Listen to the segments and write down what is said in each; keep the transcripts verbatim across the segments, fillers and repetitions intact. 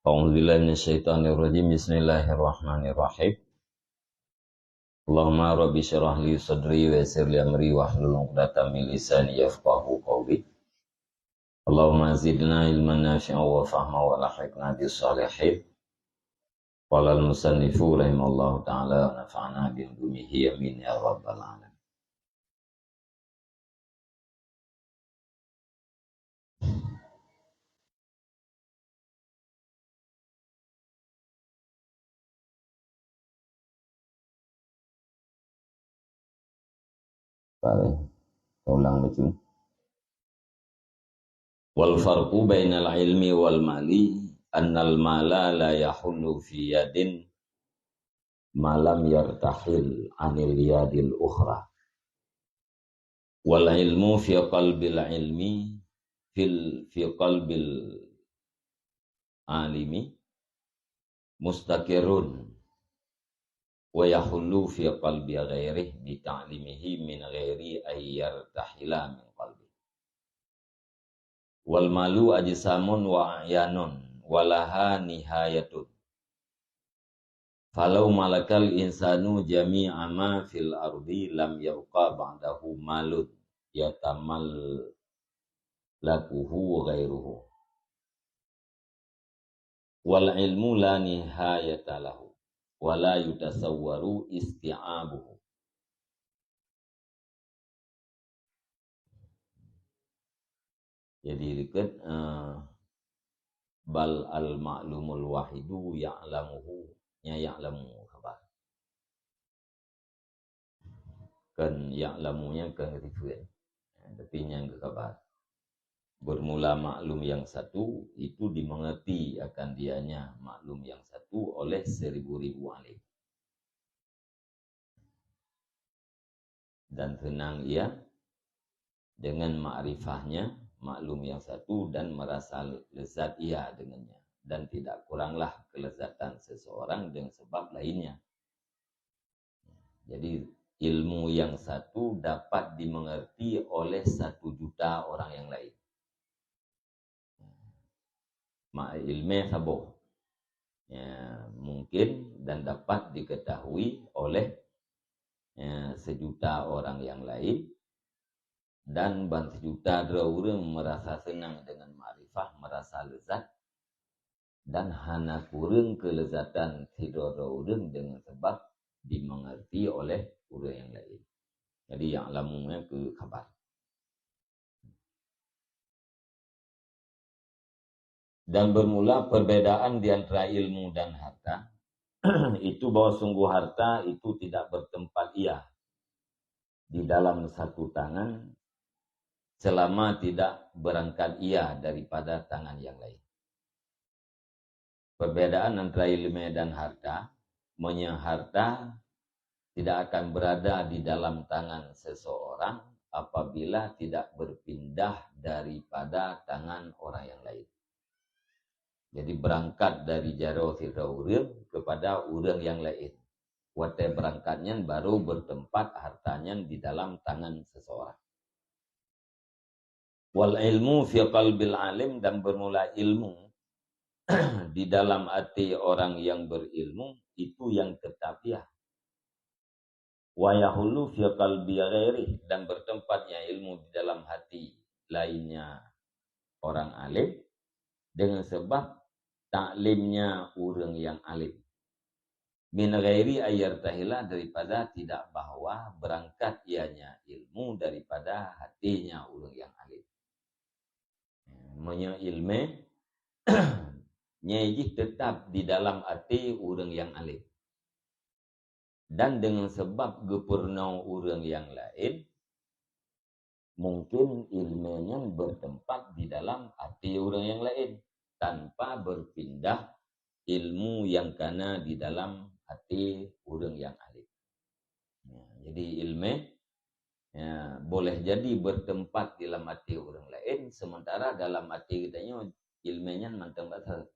أعوذ بالله من الشيطان الرجيم. بسم الله الرحمن الرحيم. اللهم رب اشرح لي صدري ويسر لي أمري واحلل عقدة من لساني يفقهوا قولي. اللهم زدنا علما نافعا وفهما وألحقنا بالصالحين. قال المصنف رحمه الله تعالى ونفعنا بعلومه آمين يا رب العالمين. Baik. Ulang baca. Wal farqu bainal ilmi wal mali annal mala la yahullu fi yadin ma lam yartahil anil yadil ukhra. Wal ilmu fi qalbil ilmi fil fi qalbil alimi mustaqirrun wa yahullu fi qalbi ghairihi bi ta'limihi min ghairi an yartahila min qalbi. Wal malu ajsamun wa a'yanun wa laha nihayatun. Falau malakal insanu jami'a ma fil ardi lam yabqa ba'dahu malun yatamallakuhu ghairuhu. Wal ilmu la nihayata lahu wa la yutasawwaru isti'abuhu. Jadi dikeue, eh, bal al ma'lumul wahidu ya'lamuhu, nya ya'lamu khabar. Kan ya'lamu nyan kan refer. Tapi nyan keu khabar. Bermula maklum yang satu, itu dimengerti akan dianya maklum yang satu oleh seribu-ribu alim. Dan senang ia dengan makrifahnya maklum yang satu dan merasa lezat ia dengannya. Dan tidak kuranglah kelezatan seseorang dengan sebab lainnya. Jadi, ilmu yang satu dapat dimengerti oleh satu juta orang yang lain. Mak ilmu saboh. Ya, mungkin dan dapat diketahui oleh, ya, sejuta orang yang lain, dan ban sejuta droe ureuëng merasa senang dengan makrifah, merasa lezat, dan hana kureueng kelezatan sidroe-droe ureuëng dengan sebab dimengerti oleh ureuëng yang lain. Jadi, ya'lamu nyan keu khabar. Dan bermula perbedaan di antara ilmu dan harta, itu bahwa sungguh harta itu tidak bertempat ia di dalam satu tangan selama tidak berangkat ia daripada tangan yang lain. Perbedaan antara ilmu dan harta, meunyoe harta tidak akan berada di dalam tangan seseorang apabila tidak berpindah daripada tangan orang yang lain. Jadi, berangkat dari jaroe sidroe ureuëng kepada ureuëng yang lain. Watée berangkat nyan baru bertempat harta nyan di dalam tangan seseorang. Wal ilmu fi qalbil alim, dan bermula ilmu di dalam hati orang yang berilmu, itu yang tetap ia. Wa yahullu fi qalbi ghairih, dan bertempatnya ilmu di dalam hati lainnya orang alim, dengan sebab taklimnya ureuëng yang alim. Min ghairi ayyartahila, daripada tidak bahwa berangkat ianya ilmu daripada hatinya ureuëng yang alim. Meunyoe ilmu, nyai jih tetap di dalam até ureuëng yang alim. Dan dengan sebab geupeurunoe ureuëng yang laén, mungkin ilmu nyan bertempat di dalam até ureuëng yang laén, tanpa berpindah ilmu yang kana di dalam até ureuëng yang alim. Ya, jadi ilmu, ya, boleh jadi bertempat di dalam até ureuëng laén, sementara dalam até geutanyoe ilmu nyan mantong bak that.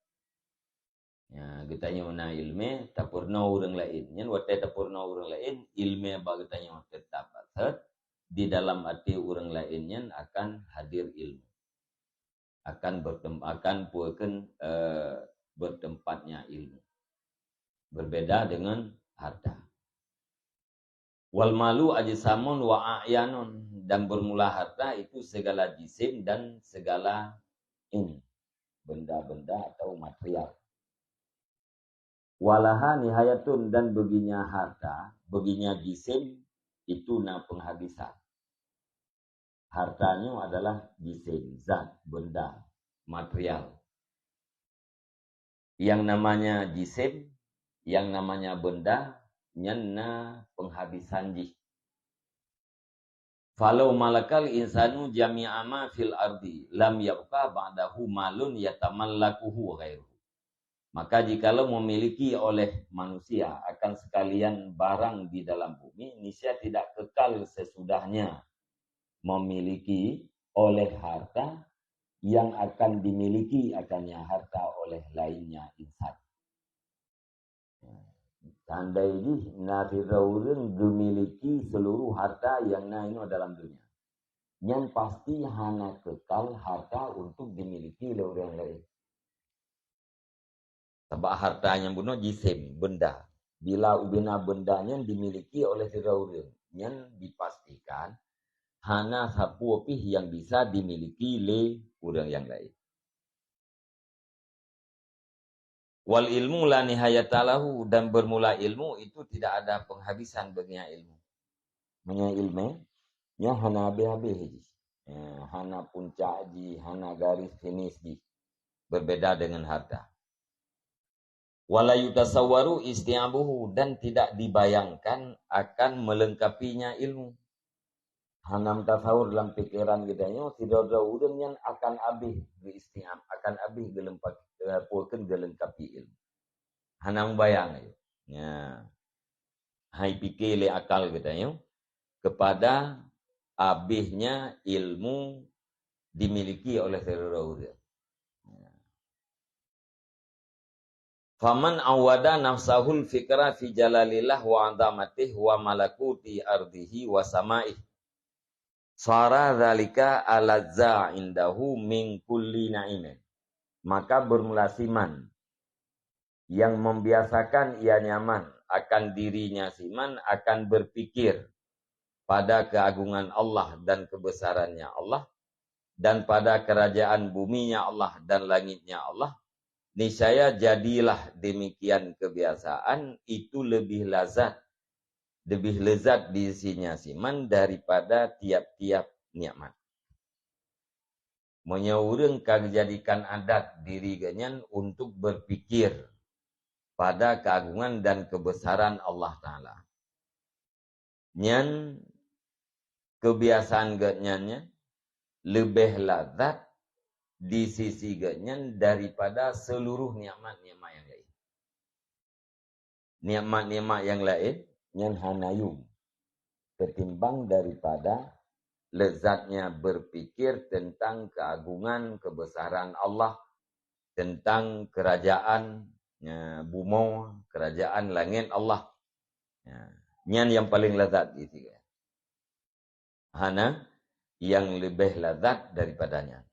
Ya, geutanyoe na ilmu, tapeurunoe ureuëng laén. Nyan watée tapeurunoe ureuëng laén, ilmu bak geutanyoe tetap bak that, di dalam até ureuëng laén nyan akan hadir ilmu. Akan bertem-, akan peue kheun, eh, bertempatnya ilmu. Berbeda dengan harta. Wal malu ajsamun wa a'yanun, dan bermula harta itu segala jisim dan segala ini, benda-benda atau material. Walaha nihayatun, dan beginya harta, beginya jisim itu na penghabisan. Harta nyoe adalah jisim, zat, benda, material. Yang namanya jisim, yang namanya benda, nyan na penghabisan jih. Falau malakal insanu jami'a ma fil ardi, lam yabqa ba'dahu malun yatamallakuhu ghairuhu. Maka jikalau memiliki oleh manusia akan sekalian barang di dalam bumi, niscaya tidak kekal sesudahnya memiliki oleh harta yang akan dimiliki akannya harta oleh lainnya insan. Tandai jih na sidroe ureuëng geumiliki seluruh harta yang na inoe dalam dunia. Nyan pasti hana kekal harta untuk dimiliki lé ureuëng lain. Sabab harta nyang bunoe jisim, benda. Bila ubena benda nyan dimiliki oleh sidroe ureuëng, nyan dipastikan hana sapeue pih nyang bisa dimiliki lé ureuëng nyang laén. Wal ilmu la nihayata lahu, dan bermula ilmu itu tidak ada penghabisan baginya ilmu. Meunyoe ilmu, nyoe hana habéh-habéh jih. Ya, hana puncak jih, hana garis finish jih. Berbeda dengan harta. Wala yutasawwaru isti'abuhu, dan tidak dibayangkan akan melengkapinya ilmu. Hana meutasawur dalam pikiran geutanyoe, sidroe-droe ureuëng nyan akan abéh geuisti'ab, akan abéh geulempa-, eh, peue kheun geulengkapi ilmu. Hana mubayang laju. Ya. Hai pike lé akal geutanyoe kepada abéhnya ilmu dimiliki oleh sidroe-droe ureuëng. Ya. Faman awwada nafsahul fikra fi jalalillah wa azamatih wa malakuti ardihi wa samaih, sara dzalika alazza indahu min kulli na'imin. Maka bermula siman yang membiasakan ia nyaman akan dirinya siman akan berpikir pada keagungan Allah dan kebesarannya Allah, dan pada kerajaan buminya Allah dan langitnya Allah, niscaya jadilah demikian kebiasaan itu lebih lazat, lebih lezat di sisinya siman daripada tiap-tiap nikmat. Meunyoe ureuëng ka geujadikan adat diri geuhnyan untuk berpikir pada keagungan dan kebesaran Allah Taala, nyan keubiasaan geuhnyan nyan leubeh lazat di sisi geuhnyan daripada seluruh nikmat-nikmat nyang laén. Nikmat-nikmat nyang laén nyan hana yum ketimbang daripada lezatnya berpikir tentang keagungan, kebesaran Allah, tentang kerajaan, ya, bumoe, kerajaan langét Allah. Ya, nyan nyang paleng lazat di sigoe. Hana nyang leubeh lazat daripada nyan.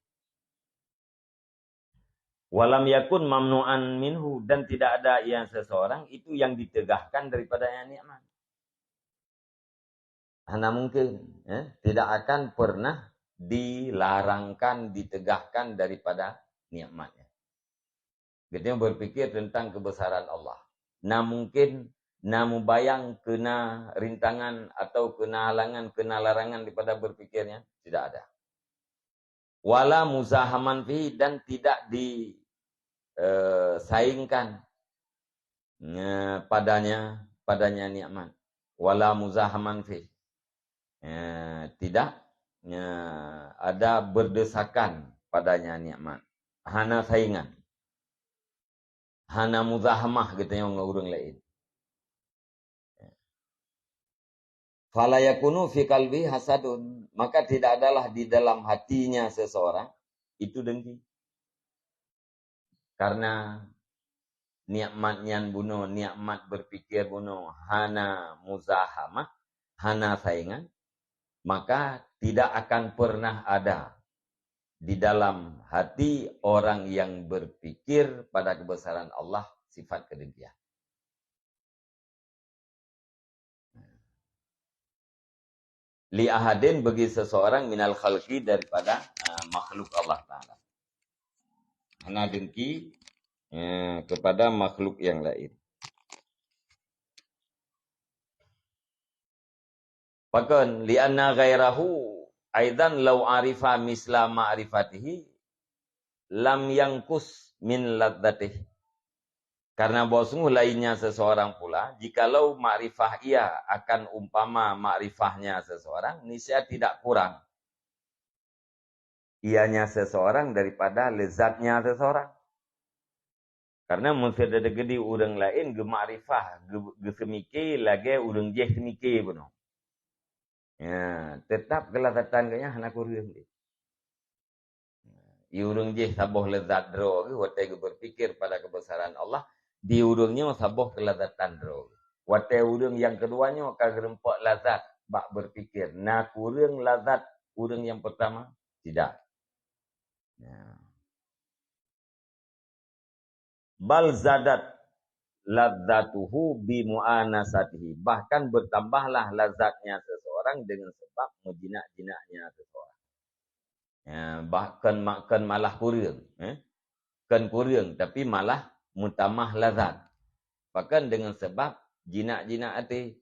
Walam yakun mamnu'an minhu, dan tidak ada yang seseorang itu yang ditegahkan daripada nikmat. Hana mungkin, ya, tidak akan pernah dilarangkan, ditegahkan daripada nikmatnya. Geutanyoe berpikir tentang kebesaran Allah. Na mungkin, na mubayang keuna rintangan atau keuna halangan, keuna larangan daripada berpikirnya? Tidak ada. Wala muzahaman fihi, dan tidak di, eh, saingkan, eh, padanya, padanya nikmat. Wala muzahaman fihi. Eh, tidak, eh, ada berdesakan padanya nikmat. Hana saingan. Hana muzahamah geutanyoe ngon ureuëng laén. Fala yakunu fi qalbi hasadun, maka tidak adalah di dalam hatinya seseorang itu dengki. Karena nikmat nyan bunoe, nikmat berpikir bunoe, hana muzahamah, hana saingan, maka tidak akan pernah ada di dalam hati orang yang berpikir pada kebesaran Allah sifat kedengkian. Li ahadin, bagi seseorang, minal khalqi, daripada, ah, makhluk Allah Ta'ala. Hana dengki, eh, kepada makhluk yang lain. Pakon, li'anna ghairahu aidan lau arifa misla ma'rifatihi lam yangkus min ladzatih. Karena bahwa sungguh lainnya seseorang pula, jikalau makrifah ia akan umpama makrifahnya seseorang, niscaya tidak kurang ianya seseorang daripada lezatnya seseorang. Karena meuseudeugedi ureuëng laén geumakrifah, geu-, geuseumike lagée ureuëng jéh seumike bunoe. Ya, tetap keulazatan geuhnyan hana kureueng deh. Di ureuëng jéh saboh lezat droe geuh watée geuberpikir pada kebesaran Allah, di ureuëng nyoe saboh keulazatan droe geuh. Watée ureuëng nyang keudua nyoe ka geureumpok lazat bak berpikir, na kureueng lazat ureuëng nyang pertama? Tidak. Ya. Bal zadat ladzatuhu bi mu'anasatihi. Bahkan bertambahlah lazatnya seseorang dengan sebab meujinak-jinaknya seseorang. Ya, bahkan ma-, kon malah kureueng, eh? Kon kureueng, tapi malah meutamah lazat. Pakon? Dengan sebab jinak-jinak até.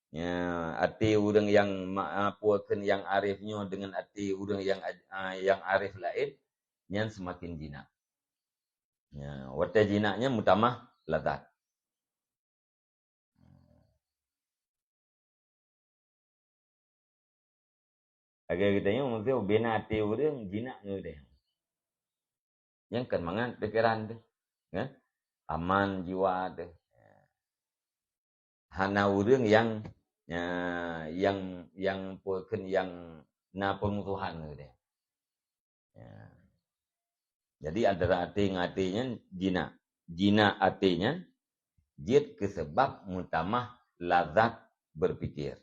Ya, até ureuëng nyang ma-, apa kheun nyang arif nyoe dengan até ureuëng nyang aj-, ah, nyang arif laén, nyan seumaken jinak. Ya, watée jinak nyan meutamah lazat. Lagée geutanyoe, maksudnya, bina até ureuëng jinak ngon geutanyoe. Nyang kon mangat pikeran teuh, ya? Aman jiwa teuh. Hana ureuëng nyang, ya, nyang, nyang peue kheun nyang na peumusohan ngon geutanyoe. Ya. Jadi, antara até ngon até nyan jinak. Jinak até nyan jeuet keu sabab meutamah lazat berpikir.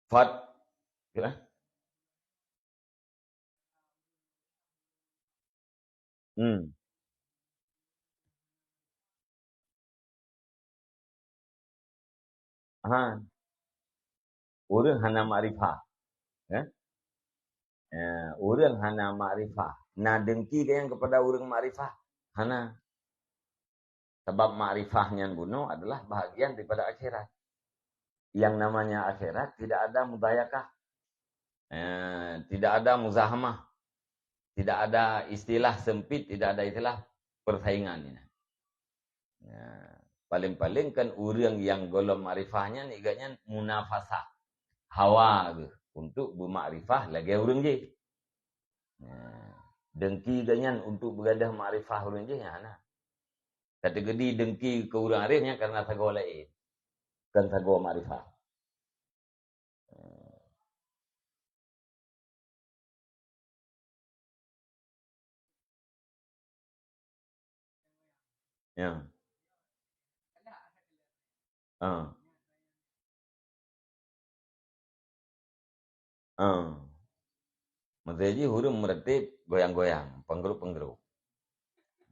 Fat, ya. Hmm. Ha. Ureuëng hana makrifah. Ya? Ya, ureuëng hana makrifah. Na dengki geuhnyan kepada ureuëng makrifah? Hana. Sabab makrifah nyan bunoe adalah bahagian daripada akhirat. Yang namanya akhirat tidak ada mudayakah. Eh, tidak ada muzahamah. Tidak ada istilah sempit, tidak ada istilah persaingan. Ya, paling-paling kan ureuëng nyang gohlom makrifah nyan, iga nyan munafasah. Hawa geuh untuk beumakrifah lagée ureuëng jéh. Ya, dengki geuhnyan untuk beugadoh makrifah ureuëng jéh, nyan hana. Kateugodi dengki keu ureuëng arif nyan karena sagoe laén. Kon sagoe makrifah. Ya. Ah. Ah. Meusé jih ureuëng meuratéb goyang-goyang, panggeurop-panggeurop.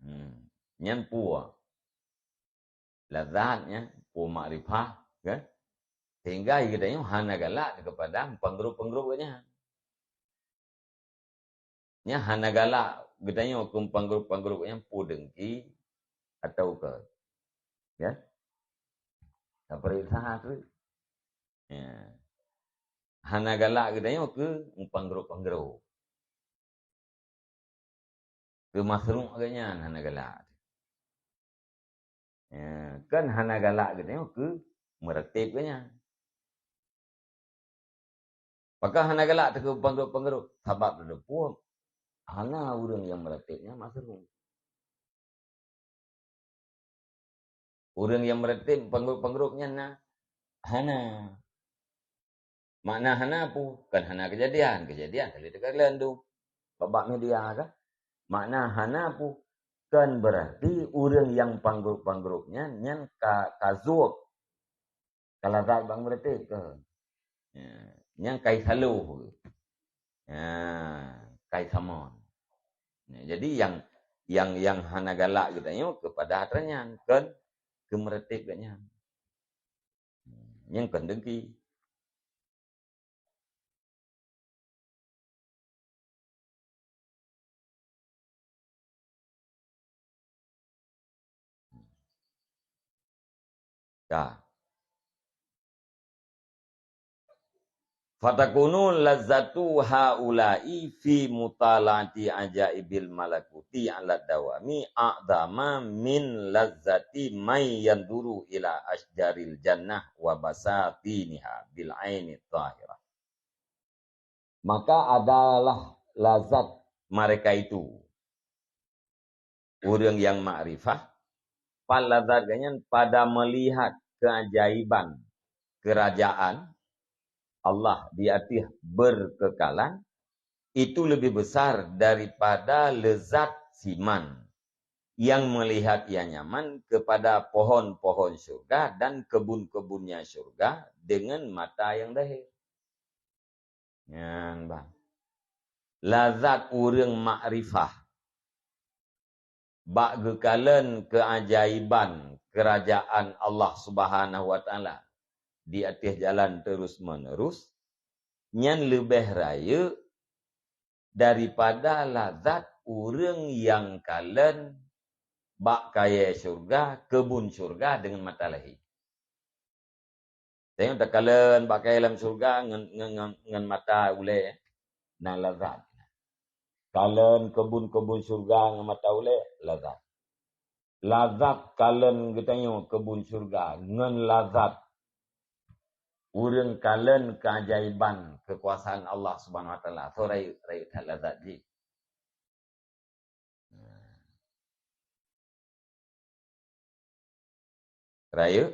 Hmm. Nyan peue? Lazat nyan, peue makrifah, kan? Sehingga geutanyoe hana galak keupada panggeurop-panggeurop nyan. Nyan hana galak geutanyoe keu panggeurop-panggeurop nyan peue dengki atau keu, ya? Tapeuriksa tu. Ya. Hana galak geutanyoe keu panggeurop-panggeurop. Keu masruk geuhnyan hana galak. Ya, kan hana galak geutanyoe keu meuratéb geuhnyan. Pakon hana galak teuh panggeurop-panggeurop? Sabab teudeupue hana ureuëng nyang meuratéb nyan masruk. Ureuëng nyang meuratéb panggeurop-panggeurop nyan na? Hana. Makna hana peue? Kan hana keujadian. Keujadian ka lheueh teuka lôn tu bak media kan. Makna hana peue? Kan berarti ureuëng nyang panggeurop-panggeurop nyan, nyan ka, ka zuek. Ka lazat bak meuratéb keu. Ya, nyang kai saloh. Ha, kai samon. Nah, jadi nyang, nyang, nyang hana galak geutanyoe keupada atra nyan, kon keu meureutéb geuh nyan. Nyan kon dengki. Ka. Fatakunu lazzatu haula'i fi mutala'ati ajaibil malakuti ala dawami a'dama min lazzati may yanzuru ila asjaril jannah wa basatiniha bil aini zahirah. Maka adalah lazat mereka itu, ureuëng nyang makrifah, pat lazat geuh nyan pada melihat keajaiban kerajaan Allah di ateueh berkekalan, itu lebih besar daripada lezat siman yang melihat ia nyaman kepada pohon-pohon syurga dan kebun-kebunnya syurga dengan mata yang zahir. Nyan bah. Lazat ureuëng makrifah bak geukalon keajaiban keurajaan Allah Subhanahu wa Taala di ateueh jalan terus-menerus, nyan leubeh rayeuk daripada lazat ureuëng nyang kalon bak kayée syurga, keubun syurga deungon mata lahé. Tanyoe takalon bak kayée lam syurga ngon, ngon, ngon, ngon mata ulée, na lazat. Kalon keubun-keubun syurga ngon mata ulée, lazat. Lazat kalon geutanyoe keubun syurga ngon lazat ureuëng kalon keajaiban keukuasaan Allah Subhanahu wa Taala. Soe rayeuk, rayeuk that lazat jih. Rayeuk,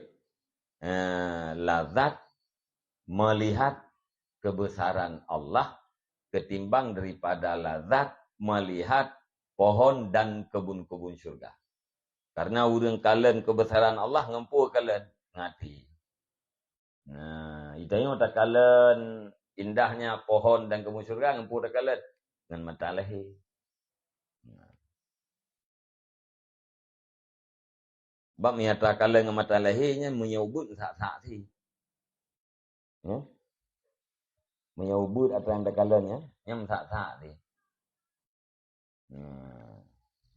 eh, lazat melihat kebesaran Allah ketimbang daripada lazat melihat pohon dan kebun-kebun syurga. Karena ureuëng kalon kebesaran Allah ngon peue kalon? Ngon até. Nah, geutanyoe takalon indahnya pohon dan kebun syurga ngon peue takalon? Ngon mata lahé. Nah. Bak meunyo takalon ngon mata lahé nyan meunyo ubeuet meusak-sak sih. Ya? Meunyo ubeuet atra nyang takalon nyan, nyan meusak-sak sih. Nah,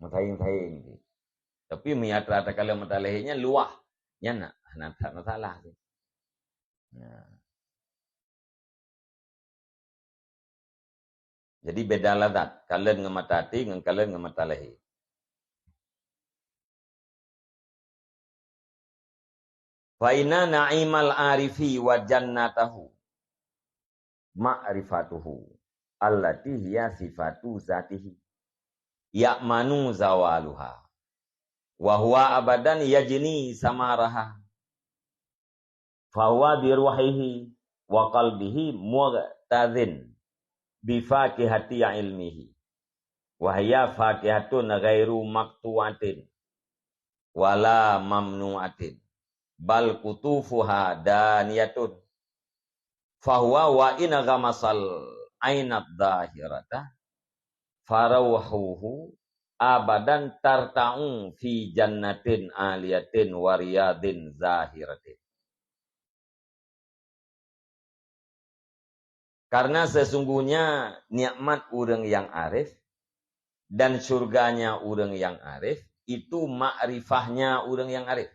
meusaing-saing sih. Tapi meunyo atra takalon mata lahé nyan luwah, nyan na, hana that masalah sih. Nah. Jadi beda lazat, kalon ngon mata até ngon kalon ngon mata lahé. Fa inna na'imal arifi wa jannatahu ma'rifatuhu allati hiya sifatu zatihi ya'manu zawaluha wa huwa abadan yajni samaraha. Fahuwa bi ruhihi wa qalbihi muqtadhin bi fakihati ilmihi. Wa hiya fakihatun ghairu maqtu'atin wala mamnu'atin, bal qutufuha daniyatun. Fahuwa wa in ghamasal ainad zahirata, farauhuhu abadan tarta'u fi jannatin aliyatin wa riyadin zahiratin. Karena sesungguhnya nikmat ureuëng nyang arif dan syurganya ureuëng nyang arif itu makrifahnya ureuëng nyang arif.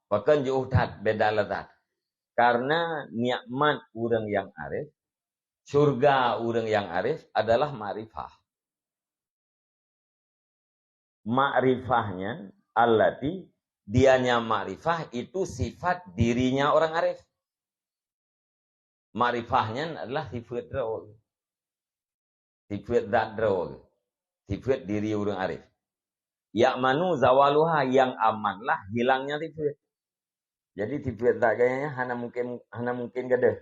Pakon jiôh that beda lazat. Karena nikmat ureuëng nyang arif, syurga ureuëng nyang arif adalah makrifah. Makrifahnya, allati, dianya makrifah itu sifat dirinya orang arif. Makrifah nyan adalah sifat droe. Sifat zat droe. Sifat diri ureuëng arif. Ya'manu zawaluha, yang amanlah hilangnya sifat. Jadi sifat zat gaya nyan hana mungkin, hana mungkin gadôh.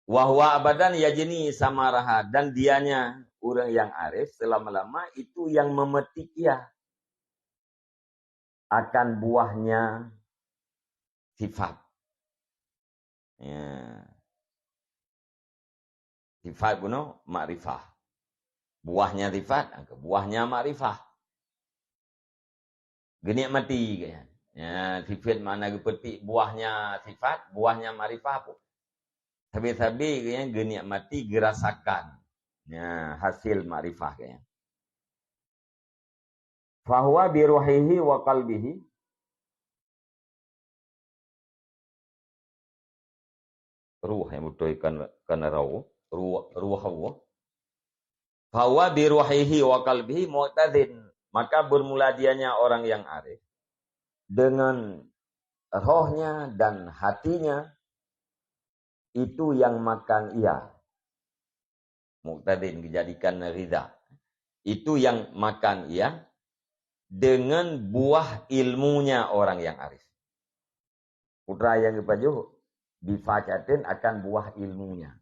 Wa huwa abadan yajni samaraha, dan dianya ureuëng nyang arif selama-lama itu yang memetik ia akan buahnya sifat. Ya. Sifat bunoe makrifah. Buahnya sifat, buahnya makrifah. Geunikmati, kan? Ya, sifat makna geupeutik buahnya sifat, buahnya makrifah pun. Sabe-sabe, kan, geunikmati, geurasakan. Ya, hasil makrifah, kan. Fahuwa bi ruhihi wa qalbihi. Ruh yang beutôi kan, kan roh. Ruh, ruh Allah. Fahuwa bi ruhihi wa qalbihi muqtadin. Maka bermula dianya orang yang arif dengan rohnya dan hatinya itu yang makan ia. Muqtadin dijadikan ridha. Itu yang makan ia dengan buah ilmunya orang yang arif. Putra yang geupajoh difakihatin akan buah ilmunya.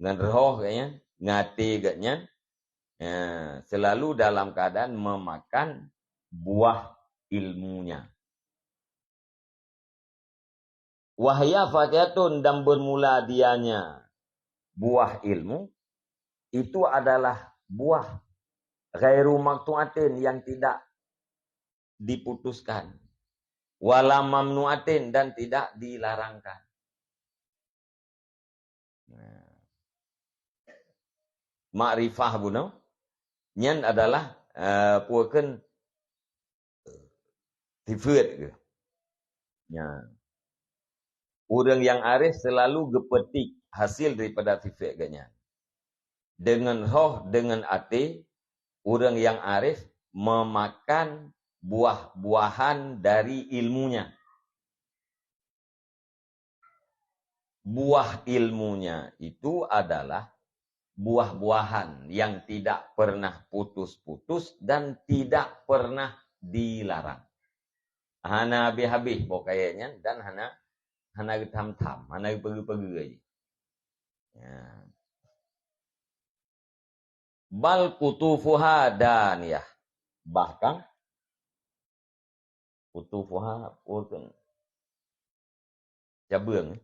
Ngon roh geuhnyan, ngon até geuhnyan, ya, selalu dalam keadaan memakan buah ilmunya. Wahya fakihatun, dan bermula dianya buah ilmu, itu adalah buah ghairu maqtu'atin, yang tidak diputuskan, wala mamnu'atin, dan tidak dilarangkan. Nah. Makrifah bunoe, nyan adalah, eh, peue kheun sifat geuh. Nyan. Ureuëng yang arif selalu geupeutik hasil daripada sifat geuhnyan. Dengan roh, dengan até, ureuëng yang arif memakan buah-buahan dari ilmunya. Buah ilmunya itu adalah buah-buahan yang tidak pernah putus-putus dan tidak pernah dilarang. Hana habéh-habéh boh kayée nyan dan hana, hana geutham-tham, hana geupeugeu-peugeu. Ya. Bal qutufuha daniyah. Bahkan qutufuha, cabeueng.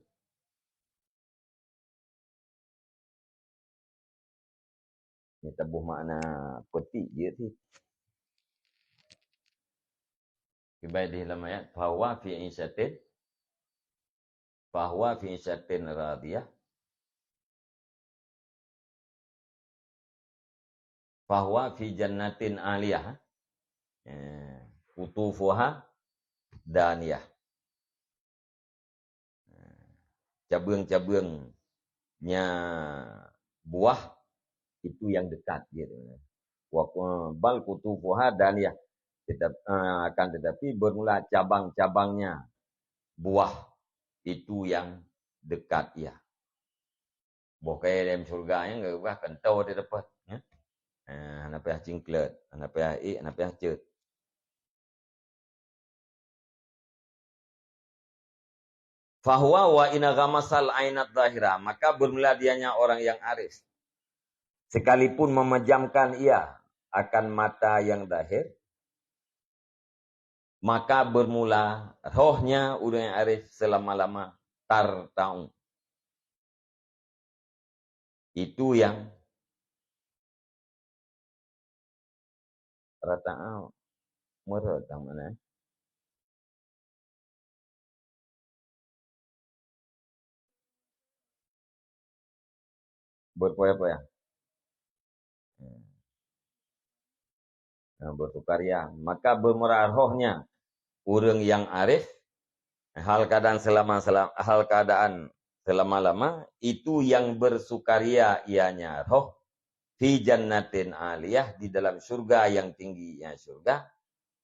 Ni taboh makna peutik jeuet sih. Kibai di lam ayat, fahuwa fi isyatin, fahuwa fi isyatin radiyah, fahuwa fi jannatin aliyah. Eh, qutufuha daniyah. Cabeueng-cabeuengnya buah itu yang dekat, gitu. Wa ku-, bal qutufuha daniyah. Tetap, eh, akan tetapi bermula cabang-cabangnya buah itu yang dekat ia. Boh kayée lam syurga nyan geupeugah keuntô teudapat, ya. Eh, hana payah cingklet, hana payah ék, hana payah ceuet. Fahuwa wa in ghamasal ainat zahira, maka bermula dianya orang yang arif, sekalipun memejamkan ia akan mata yang zahir, maka bermula rohnya ureuëng nyang arif selama-lama tartau. Itu yang rata meureuet tam na. Berpoya-poya. Nah, bersukaria. Maka bermula rohnya ureuëng yang arif, hal keadaan selama, selama, hal keadaan selama-lama, itu yang bersukaria ianya roh, fi jannatin aliyah, di dalam syurga yang tinggi, ya syurga,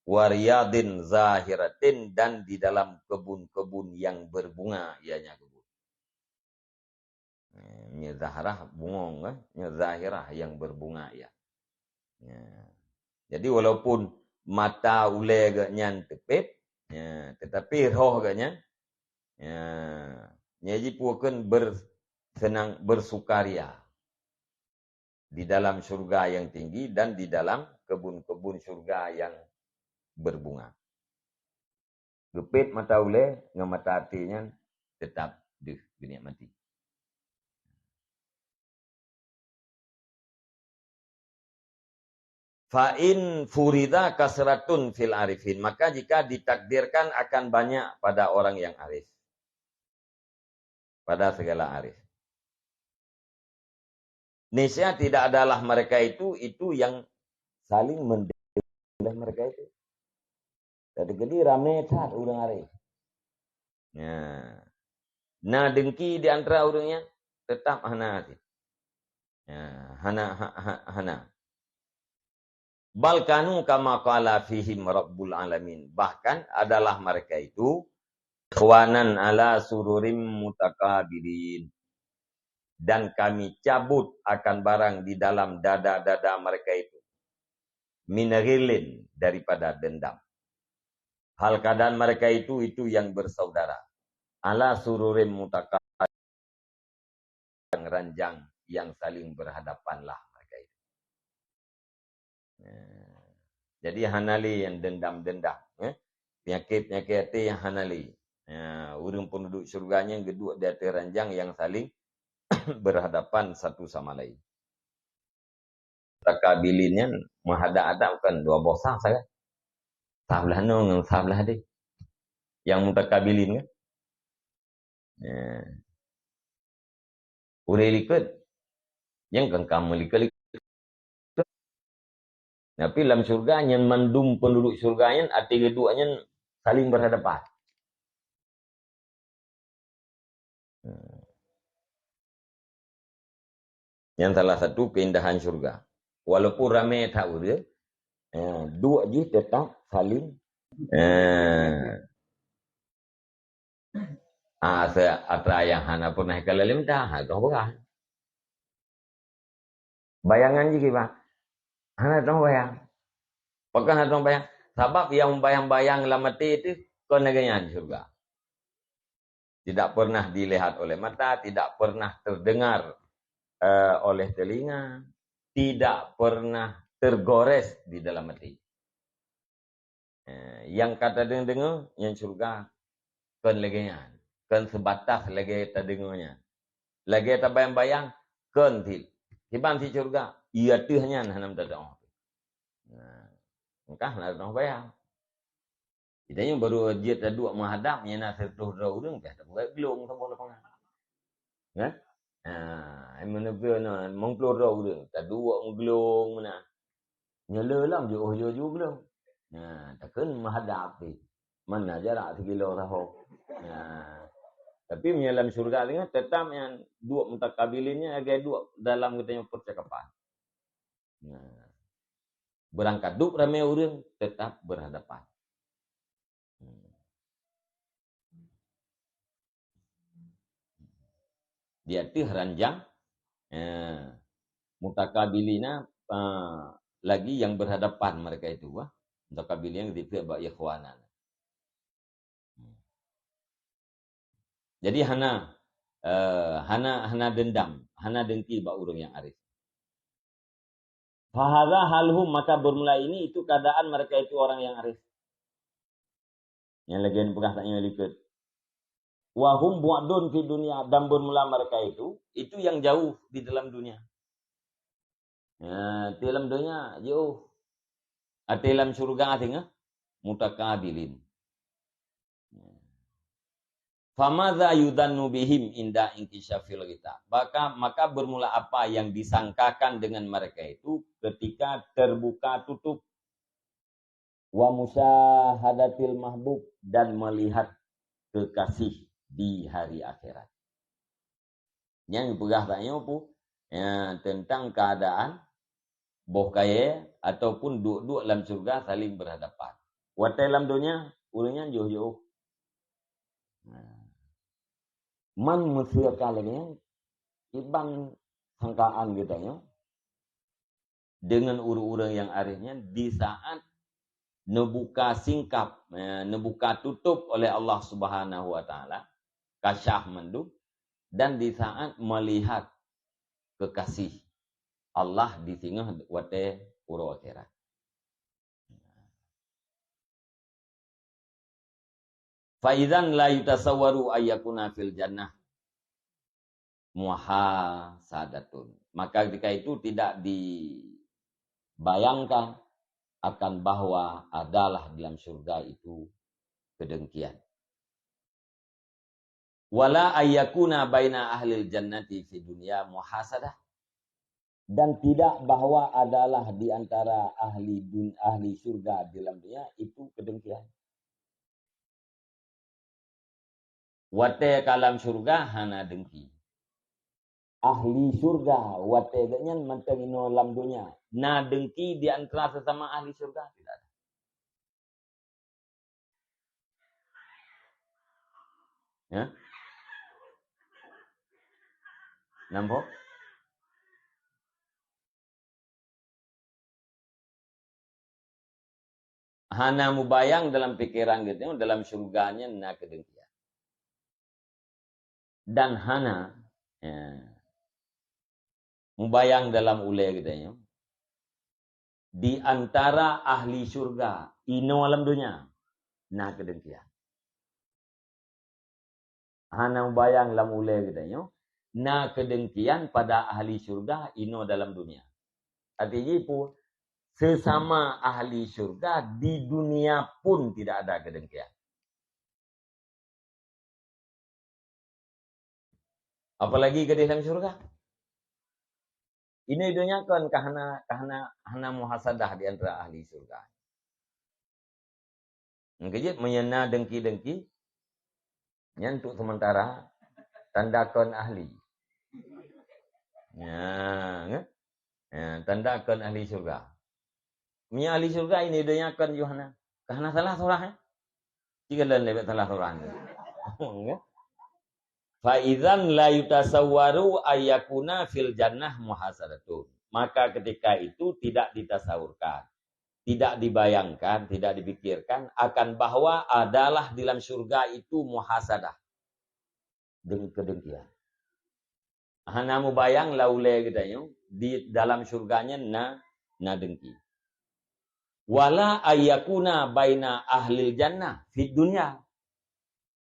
wa riyadin zahiratin, dan di dalam kebun-kebun yang berbunga, ianya kebun. Eh, nyoe zahrah bungong, kan? Nyoe zahirah yang berbunga, ya. Ya. Jadi, walaupun mata ulée geuhnyan teupéb, ya, tetapi roh geuhnyan, ya, nyan jipeukheun bersenang, bersukaria di dalam syurga yang tinggi dan di dalam kebun-kebun syurga yang berbunga. Geupéb mata ulée ngon mata até nyan teutap Deuh, geuniat maté. Fa in furida kasratun fil arifin, maka jika ditakdirkan akan banyak pada orang yang arif, pada segala arif. Niscaya tidak adalah mereka itu, itu yang saling mendengki oleh mereka itu. Jadi, jadi ramé that ureuëng arif. Ya. Na dengki di antara ureuëng nyan? Tetap hana. Ya, hana, ha, ha, hana. Bal kanu kama qala fihim rabbul alamin. Bahkan adalah mereka itu ikhwanan ala sururim mutakabilin. Dan kami cabut akan barang di dalam dada-dada mereka itu. Min ghillin, daripada dendam. Hal keadaan mereka itu, itu yang bersaudara. Ala sururim mutaka-, ranjang yang saling berhadapanlah mereka itu. Eh, jadi hana lé nyang dendam-dendam, eh. Penyakit-penyakit até nyang hana lé. Ya, ureuëng penduduk syurga nyan geuduek di ateueh ranjang nyang saling berhadapan satu sama lain. Mutakabilin nyan meuhadap-hadap kan dua boh saf sagai. Saf blah nyoe ngon saf blah deh. Nyang mutakabilin kan? Ya. Ureuëng likot. Nyang kan kamoe likot-likot. Tapi lam syurga nyan mandum penduduk syurga nyan até geuduek nyan saling berhadapan. Hmm. Nyan salah satu keindahan syurga. Walaupun ramé that ureuëng, eh, duek jih tetap saling, eh, ah, asa atra nyang hana pernah ka lalém dah, ha, tu apa? Bayangan jih kiban. Hana teubayang. Pakon hana teubayang? Sabab nyang bayang-bayang lam até teuh kon lagée nyan syurga. Tidak pernah dilihat oleh mata, tidak pernah terdengar, eh, oleh telinga, tidak pernah tergores di dalam até. Eh, nyang ka tadeungoe-deungoe nyan syurga kon lagée nyan, kon seubatas lagée tadeungoe nyan. Lagée tabayang-bayang kon cit. Kiban cit syurga, iya teuh nyan hana meutateuoh. Nah, engkah na teuoh bayang. Kita nyoe baru jeuet taduek meuhadap, nyan na siratoh droe ureuëng, dah tapeugah glong saboh lapangan. Kan? Ha, ai meuneupeue na, limong ploh droe ureuëng, taduek meuglong meunan. Nyoe le lam jiôh-jiôh glong. Ha, takheun meuhadap pih. Mana jarak sikilo sahoe. Ha. Tapi meunyoe lam syurga teungoh, tetap nyan duek mutakabilin nyan lagée duek dalam geutanyoe percakapan. Nah, beurangkat duek ramé ureuëng, tetap berhadapan. Hmm. Di ateueh ranjang, eh, mutakabilina, eh, lagi yang berhadapan mereka itu, ah. Mutakabilin nyang dipeuet bak ikhwanan. Jadi hana, eh, hana, hana dendam, hana dengki bak ureuëng nyang arif. Fahadha haluhum, maka bermula ini itu keadaan mereka itu orang yang arif. Nyang lagée peugah tanyoe likot. Wa hum bu'dun fid dunya, dan bermula mereka itu, itu yang jauh di dalam dunia. Ya, até lam donya jauh. Até lam syurga teungoh mutakabilin. Famadza yudzannu bihim inda inkishafil ghita. Maka, maka bermula apa yang disangkakan dengan mereka itu ketika terbuka tutup. Wa musyahadatil mahbub, dan melihat kekasih di hari akhirat. Nyang peugah tanyoe pu, ya, tentang keadaan boh kayée ataupun duek-duek lam syurga saling berhadapan. Watée lam donya, ureuëng nyan jauh-jauh. Nah. Man meuseuka lagée nyan, kiban sangkaan geutanyoe dengan ureuëng-ureuëng nyang arif nyan di saat neubuka singkab, eh, neubuka tutup oleh Allah Subhanahu wa Taala, kasyaf mandum, dan di saat melihat kekasih Allah di singoh watée uroe akhirat. Fa idzan la yutasawwaru ayyakuna fil jannah. muhasadatun. Maka ketika itu tidak dibayangkan akan bahwa adalah dalam syurga itu kedengkian. Wala ayyakuna baina ahlil jannati fi dunya muhasadah. Dan tidak bahwa adalah di antara ahli dun-, ahli syurga dalam dunia itu kedengkian. Watée ka lam syurga hana dengki. Ahli syurga watée geuh nyan mantong inoe lam donya, na dengki di antara sesama ahli syurga? Tidak ada. Ya? Nampak? Hana mubayang dalam pikeran geutanyoe, dalam syurga nyan na keudengkian. Dan hana, ya, mubayang dalam ulée geutanyoe, di antara ahli syurga inoe lam donya na keudengkian. Hana mubayang lam ulée geutanyoe, na keudengkian pada ahli syurga inoe dalam dunia. Arti jih peue? Sesama ahli syurga di dunia pun tidak ada keudengkian. Apalagi gadih lam syurga. Ini donya kon ka hana, ka hana, hana muhasadah di antara ahli syurga. Meukeujeuet meunyoe na dengki-dengki, nyan untuk sementara, tanda kon ahli. Ya, nge? Ya, tanda kon ahli syurga. Meunyoe ahli syurga ini donya kon Yuhana. Ka hana salah surah, eh? Tiga lain lebih salah surah ni. Nge? Fa idzan la yutasawwaru ayyakuna fil jannah muhasadatun. Maka ketika itu tidak ditasawurkan, tidak dibayangkan, tidak dipikirkan akan bahwa adalah di dalam syurga itu muhasadah. Deng-, kedengkian. Hana mubayang lam ulée geutanyoe, di dalam syurga nyan na, na dengki. Wala ayyakuna baina ahlil jannah fid dunya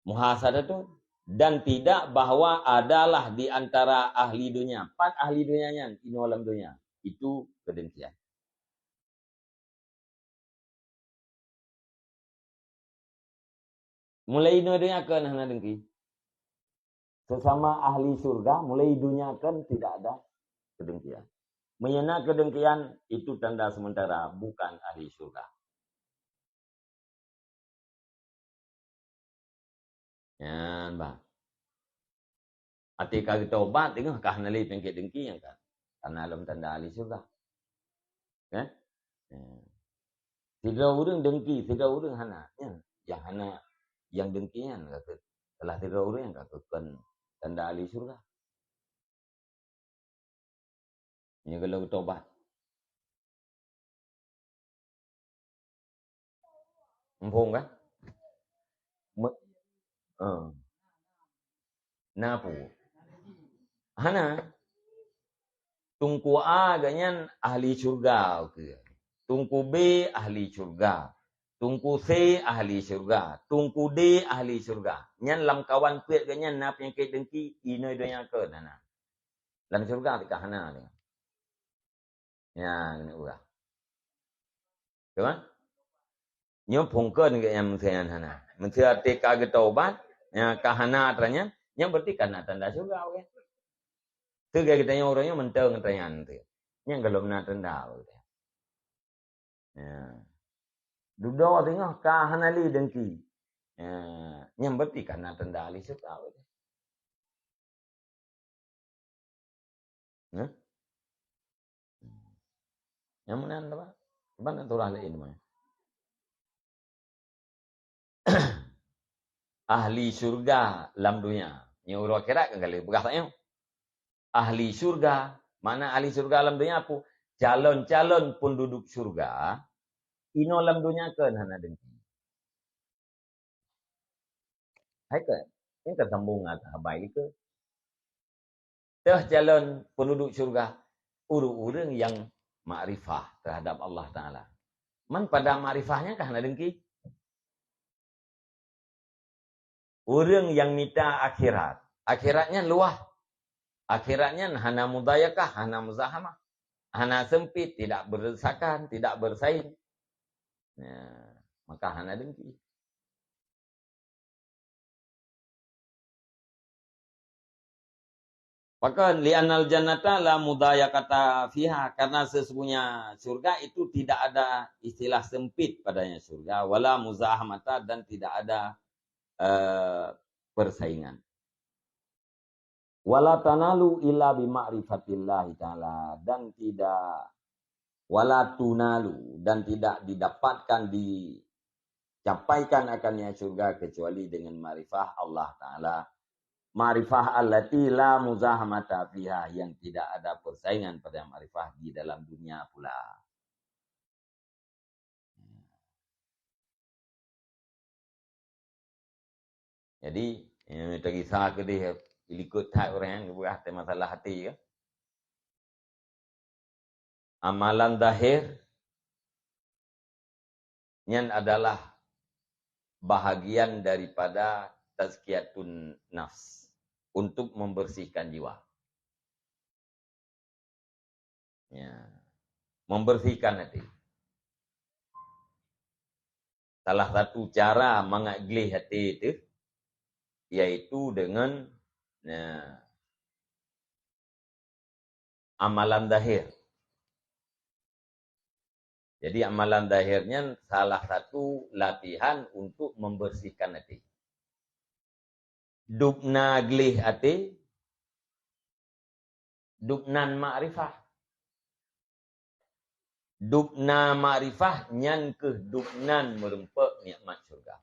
muhasadatun, dan tidak bahwa adalah di antara ahli dunia, pat ahli dunia nyan inoe lam dunia, itu keudengkian. Mulai inoe donya kon hana dengki. Sesama ahli syurga, mulai donya kon tidak ada keudengkian. Meunyoe na keudengkian, itu tanda sementara bukan ahli syurga. Nyan, bah. Até ka geutobat teungoh ka hana lé peunyakét dengki nyang ka. Karena lom tanda ahli syurga. Kan? Ya. Sidroe ureuëng dengki, sidroe ureuëng hana. Ya. Nyang hana, nyang dengki nyan ka keu-, salah sidroe ureuëng nyang ka keu kon tanda ahli syurga. Nyoe geulong tobat. Muphom kan? Me-, eh. Na peue? Hana. Teungku A geuh nyan ahli syurga, oke. Teungku B ahli syurga. Teungku C ahli syurga. Teungku D ahli syurga. Nyan lamkawan peuet geuh nyan na peunyakét dengki, inoe donya kon hana. Lam syurga teuka hana teuka. Ya, keuneuk peugah. Teuma? Nyoe phungkeun geuh nyang meuseuh nyan hana. Meuseuh até ka geutobat, nyang ka hana atra nyan, nyan berarti ka na tanda syurga, oke. Teuga geutanyoe uroe nyoe mantong atra nyan teuh. Nyan gohlom na tanda, oke. Ya. Dudoe teungoh ka hana lé dengki. Ya. Nyan berarti ka na tanda ahli syurga, oke. Nah. Nyang meunan apa? Ban aturan laén mah. Ahli syurga lam dunia. Nyoe uroe akhirat kan kali peugah tanyoe. Ahli syurga, makna ahli syurga lam dunia apa? Calon-calon penduduk syurga, inoe lam dunia kon hana dengki. Hai ke? Ini kan sambung ngon haba ilée ke? Teuh calon penduduk syurga, ureuëng-ureuëng nyang makrifah terhadap Allah Taala. Man pada makrifah nyan ka hana dengki. Ureuëng nyang mita akhirat, akhirat nyan luwah. Akhirat nyan hana mudayakah, hana muzahamah, hana sempit, tidak berdesakan, tidak bersaing. Ya, maka hana dengki. Pakon, "Li'annal jannata la mudayaqata fiha," karena sesungguhnya surga itu tidak ada istilah sempit padanya surga, wala muzahamata, dan tidak ada, eh, persaingan. "Wala tanalu illa bi ma'rifatillahi ta'ala," dan tidak, "wala tunalu," dan tidak didapatkan, dicapaikan akan niat syurga kecuali dengan makrifah Allah Ta'ala. Makrifah allati la muzahamata fiha, yang tidak ada persaingan pada makrifah di dalam dunia pula. Jadi, eh, teugisah keudeh, ilikot that ureueng nyan geupeugah teuh masalah até, ya. Amalan zahir nyan adalah bahagian daripada tazkiyatun nafs, untuk membersihkan jiwa. Ya. Membersihkan hati. Salah satu cara mangat gleh hati tu, yaitu dengan, ya, amalan zahir. Jadi, amalan zahir nyan salah satu latihan untuk membersihkan hati. Dubna gleh até, dubnan makrifah. Dubna makrifah nyan kheueh dubnan meurumpok nikmat syurga.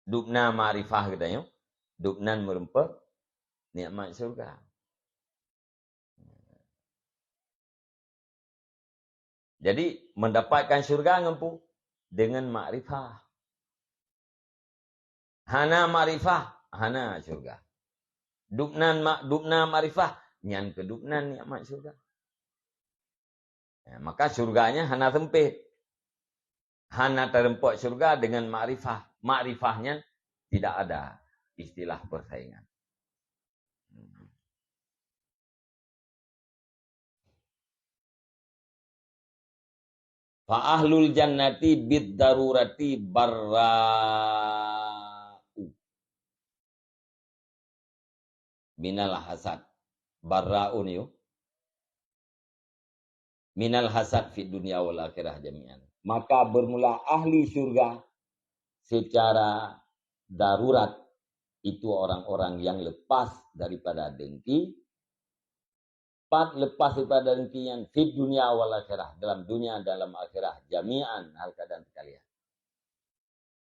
Dubna makrifah geutanyoe, dubnan meurumpok nikmat syurga. Jadi, mendapatkan syurga ngon peue? Dengan makrifah. Hana makrifah, hana syurga. Dubnan ma-, dubna makrifah, nyan kheueh dubnan nikmat syurga. Ya, maka syurga nyan hana sempit. Hana teurumpok syurga dengan makrifah. Makrifah nyan tidak ada istilah persaingan. Fa ahlul jannati bid darurati barra'u minal hasad. Barra'un yu. Minal hasad fid dunya wal akhirah jami'an. Maka bermula ahli syurga secara darurat itu orang-orang yang lepas daripada dengki, pat lepas daripada dengki nyan fid dunya wal akhirah, dalam dunia, dalam akhirat, jami'an, hal keadaan sekalian.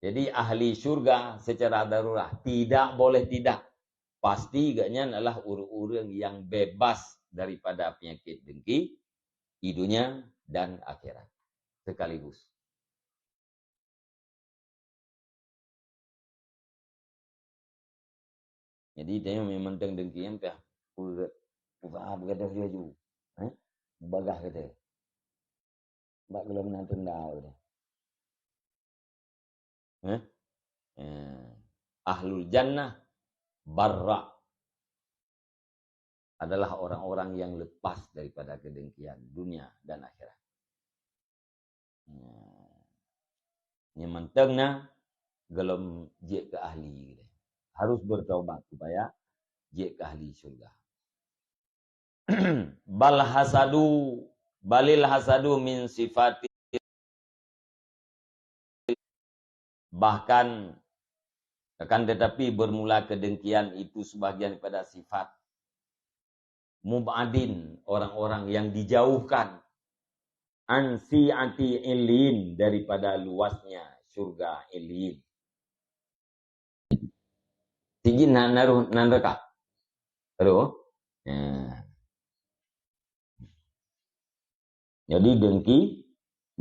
Jadi, ahli syurga secara darurat, tidak boleh tidak, pasti gobnyan adalah ureuëng-ureuëng yang bebas daripada penyakit dengki di dunia dan akhirat sekaligus. Jadi, tanyoe memang teuntang dengki nyan pih, usaha beugadoh laju. Eh? Bagah gata. Bak gohlom na tenda gata. Eh? Eh. Ahlul jannah barra adalah orang-orang yang lepas daripada kedengkian dunia dan akhirat. Nyan mantong na gohlom jeuet keu ahli. Harus bertaubat supaya jeuet keu ahli syurga. Bal hasadu, balil hasadu min sifati. Bahkan, akan tetapi, bermula kedengkian itu sebahagian daripada sifat mub'adin, orang-orang yang dijauhkan, an si'ati Illin, daripada luasnya syurga Illin. Sijin na, na roh, na neuraka. Roh. Ya. Jadi dengki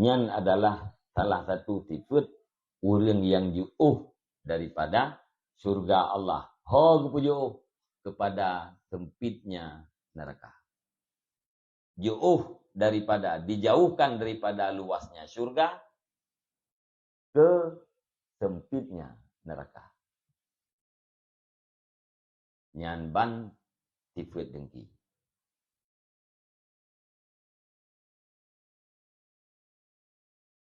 nyan adalah salah satu sifat ureuëng yang jiôh daripada syurga Allah. Ho geupeujiôh kepada sempitnya neraka. Jiôh daripada, dijauhkan daripada luasnya syurga ke sempitnya neraka. Nyan ban sifeuet dengki.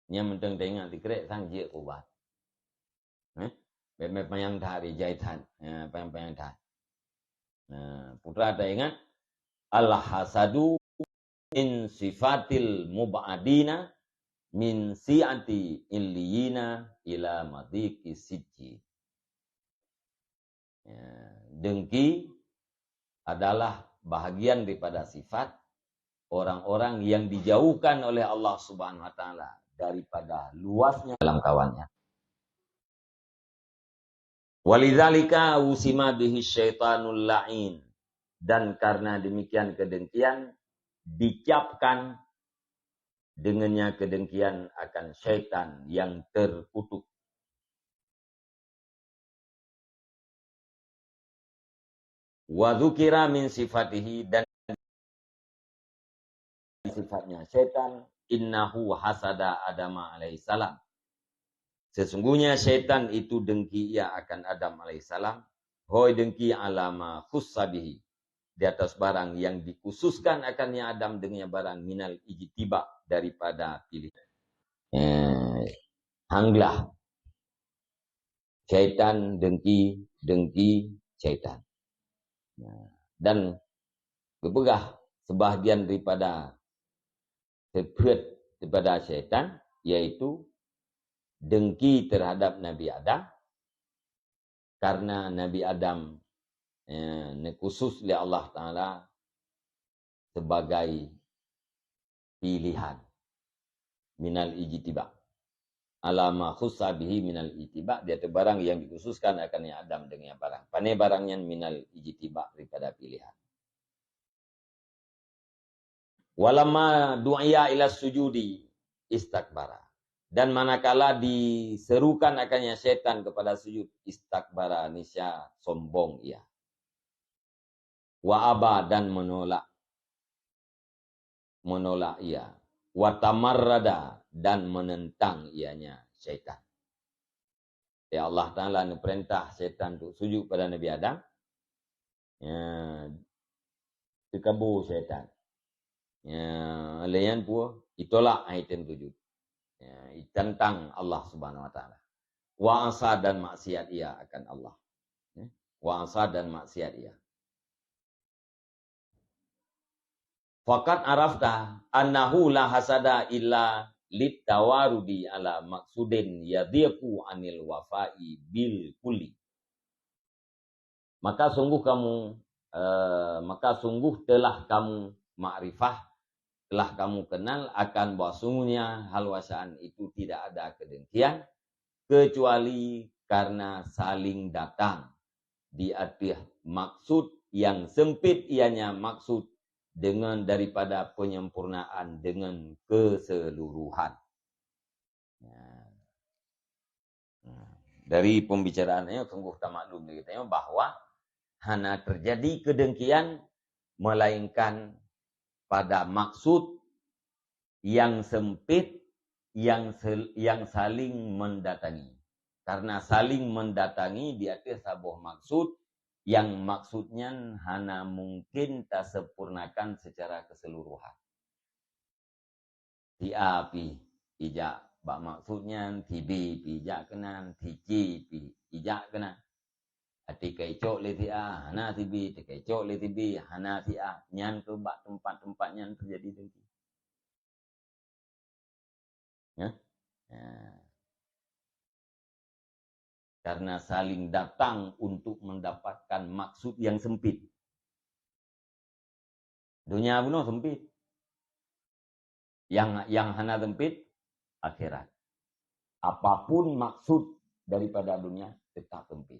Nyan mantong taingat sikrek sang jeuet keu ubat. Eh? Bèk-bèk panyang that, rijai that. Ya, panyang-panyang that. Nah, putra taingat, al-hasadu min sifatil mub'adina min si'ati illiyina ila madhiqi sijji. Ya, dengki adalah bahagian daripada sifat orang-orang yang dijauhkan oleh Allah Subhanahu wa Taala daripada luasnya alam kawannya. Walidzalika wusima bihi syaitanul la'in. Dan karena demikian kedengkian dicapkan dengannya kedengkian akan syaitan yang terkutuk. Wa dzukira min sifatihi, dan sifatnya syaitan, innahu hasada Adama alaihissalam. Sesungguhnya syaitan itu dengki ia akan Adam alaihissalam, hoi dengki alama khussa bihi, di atas barang yang dikhususkan akannya Adam dengan barang minal ijtiba daripada pilih. Eh, hanglah. Syaitan dengki, dengki syaitan. Nah, dan geupeugah sebahagian daripada sifeuet daripada syaitan, yaitu dengki terhadap Nabi Adam, karena Nabi Adam, eh, neukhusus lé Allah Taala sebagai pilihan. Minal ijtiba. Alama khussa bihi minal ijtiba, di ateueh barang yang dikhususkan akan Adam dengan barang. Pane barang nyan minal ijtiba, daripada pilihan. Walamma du'iya ila sujudi istakbara. Dan manakala diserukan akannya syaitan kepada sujud, istakbara, niscaya sombong ia. Wa aba, dan menolak, menolak ia. Wa tamarrada, dan menentang ianya syaitan. Ya, Allah Taala neupeurintah syaitan untuk sujud pada Nabi Adam. Ya, teukabô syaitan. Ya, lé nyan peue? Itolak hai tem sujud. Ya, itantang Allah Subhanahu wa Taala. Wa asa, dan maksiat ia akan Allah. Ya, wa asa, dan maksiat ia. Faqad arafta annahu la hasada illa litawarudi ala maksudin yadhiqu anil wafa'i bil kulli. Maka sungguh kamu, eh, maka sungguh telah kamu makrifah, telah kamu kenal akan bahwasanya hal wasaan itu tidak ada kedengkian, kecuali karena saling datang di ateueh maksud yang sempit, ianya maksud dengan daripada penyempurnaan dengan keseluruhan. Nah, nah, dari pembicaraan nyoe sungguh tamaklum lé geutanyoe bahwa hana terjadi kedengkian melainkan pada maksud yang sempit, yang sel-, yang saling mendatangi. Karena saling mendatangi di ateueh saboh maksud, yang maksud nyan hana mungkin tasempurnakan secara keseluruhan. Si A pih ijak bak maksud nyan, si B pih ijak keunan, si C pih ijak keunan. Até ka icok lé si A, hana si B, até ka icok lé si B, hana si A. Nyan keuh bak teumpat-teumpat nyan teujadi dengki. Ya? Ya. Karena saling datang untuk mendapatkan maksud yang sempit. Dunia bunoe sempit. Yang, yang hana sempit, akhirat. Apapun maksud daripada dunia, tetap sempit.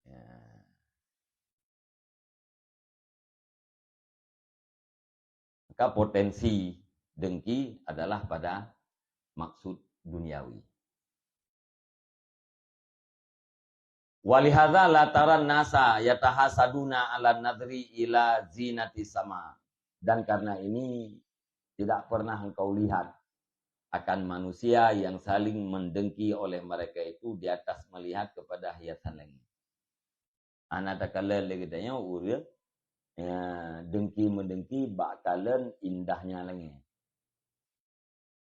Ya. Maka potensi dengki adalah pada maksud duniawi. Walihadza la taran nasa yatahasaduna ala nadri ila zinati sama. Dan karena ini tidak pernah engkau lihat akan manusia yang saling mendengki oleh mereka itu di atas melihat kepada hiasan langit. Hana takalon lé geutanyoe ureuëng, ya, dengki-meudengki bak kalon indahnya langét.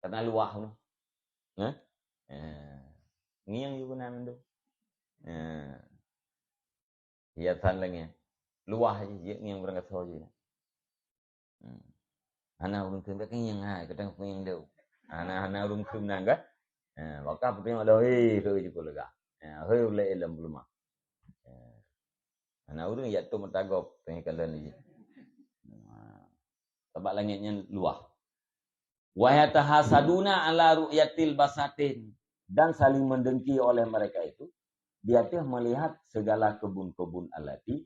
Karena luwah tu. Hah? Eh, ngieng ju keunan mandum. Eh, hiasan langét. Luwah jih, jeuet ngieng barangkasoe jih. Hmm. Hana ureuëng kheun ka ngieng hai, kadang ngieng deuh. Hana, hana ureuëng kheun nan kan? Eh, maka putih madah, hei, hei, cukup lega. Eh, hei, ulai ilmu lemah. Eh, hana ureuëng yak tu mata gob, tengah kalian ni. Nah, sabab langét nyan luwah. "Wa yatahasaduna ala ru'yatil basatin," dan saling mendengki oleh mereka itu, di atas melihat segala kebun-kebun allati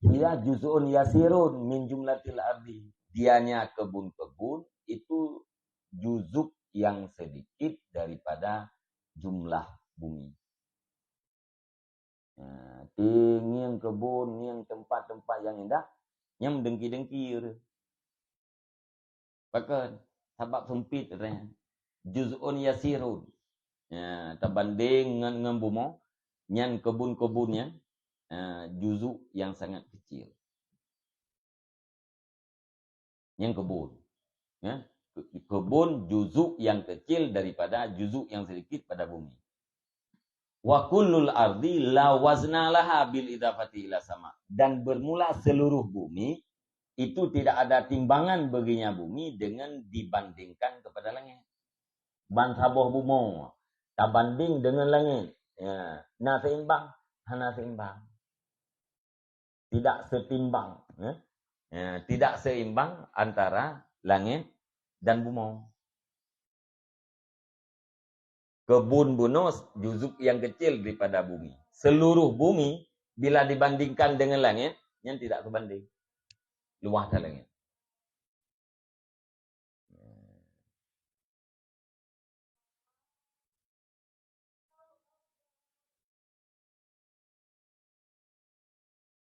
hiya juz'un yasirun min jumlatil ardi. Dianya kebun-kebun itu juzuk yang sedikit daripada jumlah bumi. Ha, ngieng keubon, ngieng teumpat-teumpat nyang indah, nyan meudengki-dengki ureuëng. Pakon? Sabab seumpit ureuëng. Juz'un yasirun. Ya, tabandeng ngon, ngon bumoe, nyan keubon-keubon nyan, ha, juzuk nyang sangat kecil. Nyan keubon. Ya. Ke-, keubon juzuk nyang kecil daripada juzuk nyang sedikit pada bumi. "Wa kullul ardi la wazna laha bil idafati ila sama." Dan bermula seluruh bumi itu tidak ada timbangan baginya bumi dengan dibandingkan kepada langét. Ban saboh bumoe tabandeng dengan langét. Ya, na seimbang? Hana seimbang. Tidak setimbang, ya. Ya, tidak seimbang antara langét dan bumoe. Keubon bunoe juzuk nyang kecil daripada bumi. Seluruh bumi, bila dibandingkan dengan langét, nyan tidak sebanding. Luwah that langét.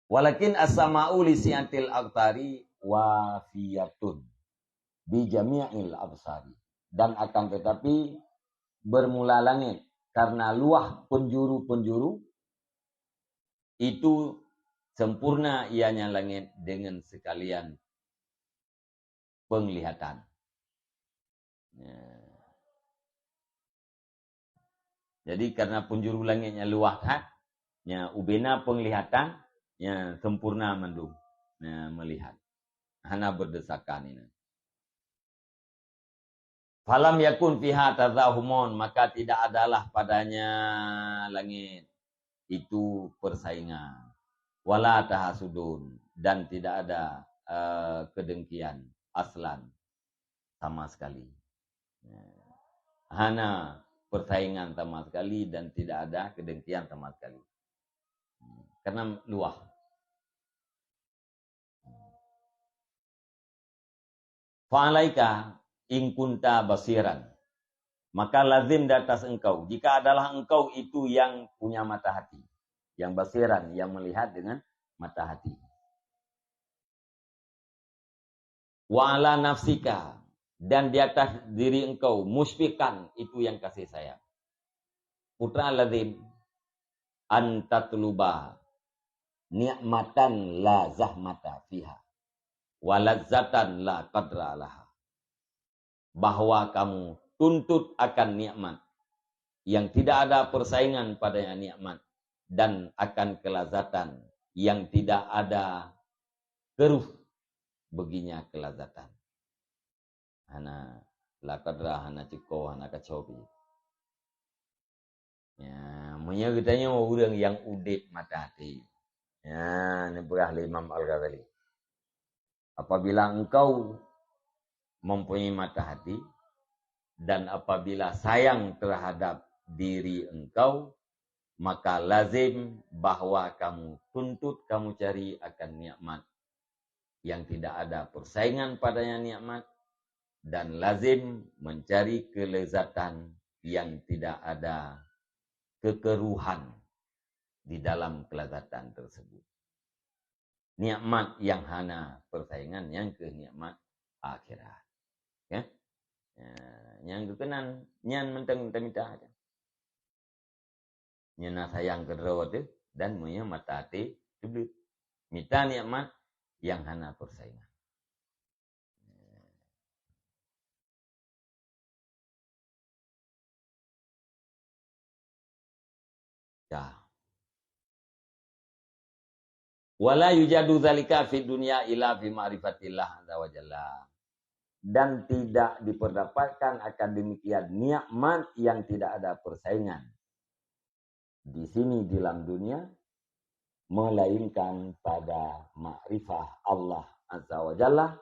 "Walakin as-sama'u li si'atil aqtari wafiyatun bi jami'il absari." Dan akan tetapi, bermula langét karena luwah penjuru-penjuru itu sempurna ianya langét dengan sekalian penglihatan. Ya. Jadi, karena penjuru langét nyang luwah that, ya, ubena penglihatan, ya, sempurna mandum, ya, melihat. Hana berdesakan ini. "Falam yakun fiha tazahumun," maka tidak adalah padanya langét itu persaingan. "Wala tahasudun," dan tidak ada, eh, kedengkian aslan sama sekali. Ya. Hana persaingan sama sekali dan tidak ada kedengkian sama sekali. Karena luwah. "Fa'alaika in kunta basiran." Maka lazim di atas engkau, jika adalah engkau itu yang punya mata hati, yang basiran, yang melihat dengan mata hati. "Wa ala nafsika," dan di atas diri engkau, musyfiqan, itu yang kasih sayang. Putra lazim, "an tatluba ni'matan la zahmata fiha, wa lazzatan la qadra laha." Bahwa kamu tuntut akan nikmat yang tidak ada persaingan padanya nikmat, dan akan kelazatan yang tidak ada keruh baginya kelazatan. Hana la qadra, hana ceuko, hana kacoe pih. Ya, meunyoe geutanyoe ureuëng nyang udeb mata até. Ya, neupeugah lé Imam Al-Ghazali. Apabila engkau mempunyai mata hati, dan apabila sayang terhadap diri engkau, maka lazim bahwa kamu tuntut, kamu cari akan nikmat yang tidak ada persaingan padanya nikmat, dan lazim mencari kelezatan yang tidak ada kekeruhan di dalam kelezatan tersebut. Nikmat yang hana persaingan, nyang keuh nikmat akhirat. Ya? Ya, nyang geukeunan nyan mantong tamita aja. Nyan na sayang keudroe teuh, dan meunyoe mata até Iblih. Mita nikmat nyang hana peusaingan. Ya. Wala yujadu dzalika fid dunya illa fi ma'rifatillah azza wa jalla. Dan tidak diperdapatkan akan demikian nikmat yang tidak ada persaingan di sini di dalam dunia, melainkan pada makrifah Allah azza wa jalla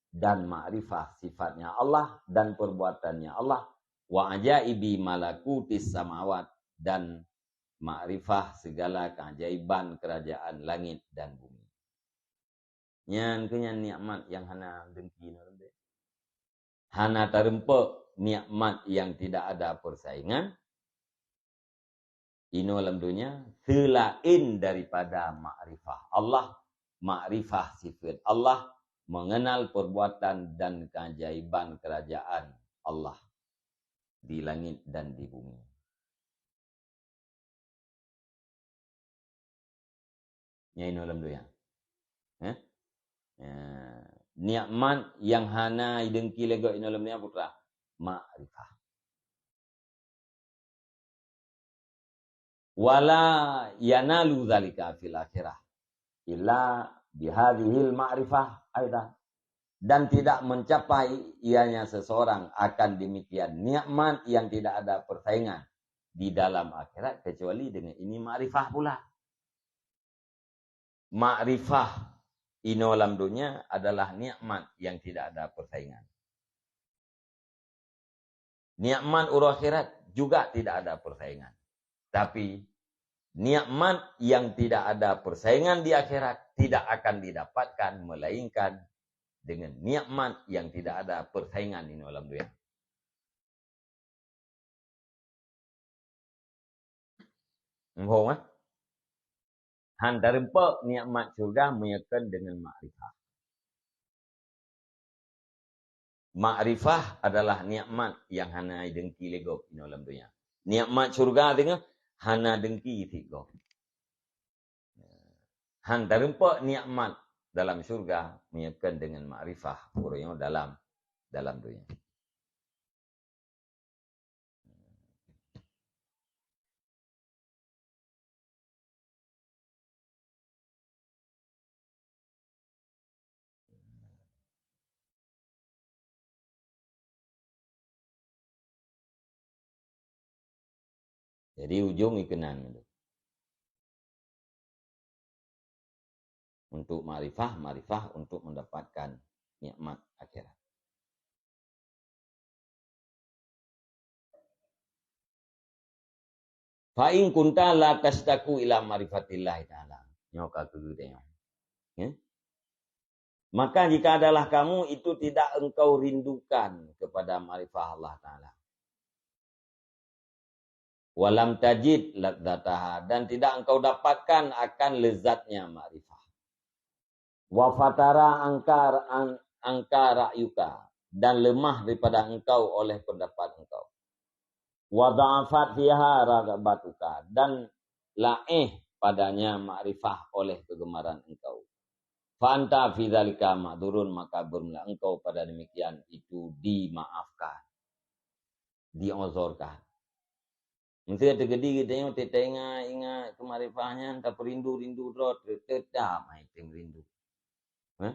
dan makrifah sifatnya Allah dan perbuatannya Allah, wa ajaibi malakutis samawat, dan makrifah segala keajaiban kerajaan langit dan bumi. Nyan keuh nyan nikmat nyang hana dengki nyoe. Hana tareumpok nikmat nyang tidak ada persaingan inoe lam dunia, seulaén daripada makrifah Allah, makrifah sifat Allah, mengenal perbuatan dan keajaiban kerajaan Allah di langit dan di bumi. Nyan inoe lam dunia. Eh? Eh, nikmat nyang hana idengki lé gob inoe lam dunia peue? Makrifah. Wala yanalu dzalika fil akhirah illa bihadzihil ma'rifah aidan. Dan tidak mencapai ianya seseorang akan demikian nikmat yang tidak ada persaingan di dalam akhirat kecuali dengan ini makrifah pula. Makrifah inoe lam dunia adalah nikmat yang tidak ada persaingan. Nikmat uroe akhirat juga tidak ada persaingan. Tapi, nikmat yang tidak ada persaingan di akhirat tidak akan didapatkan melainkan dengan nikmat yang tidak ada persaingan inoe lam dunia. Muphom, eh? Han tareumpok nikmat syurga meunyoe kon deungon makrifah. Makrifah adalah nikmat nyang hana idengki lé gob inoe lam dunia. Nikmat syurga teungoh hana dengki sit gob. Han tareumpok nikmat dalam syurga meunyoe kon deungon makrifah uroe nyoe dalam, dalam dunia. Jadi, ujong ikeunan. Untuk makrifah, makrifah untuk mendapatkan nikmat akhirat. Fa in kunta la tasytaqu ila ma'rifatillahi ta'ala. Nyoe ka keuh teuh nyoe. Ya? Maka jika adalah kamu itu tidak engkau rindukan kepada makrifah Allah Ta'ala. Walam tajid ladzataha, dan tidak engkau dapatkan akan lezatnya makrifah. Wa fatara angka, an-, angka ra'yuka, dan lemah daripada engkau oleh pendapat engkau. Wa dha'afat fiha raghbatuka, dan laéh padanya makrifah oleh kegemaran engkau. Fa anta fi dzalika ma'dzurun, maka beureulah engkau pada demikian itu dimaafkan, diuzurkan. Meusé teukeudi geutanyoe teuingat-ingat keu makrifah nyan, tapeurindu-rindu droe, teutab hai tem rindu. Hah?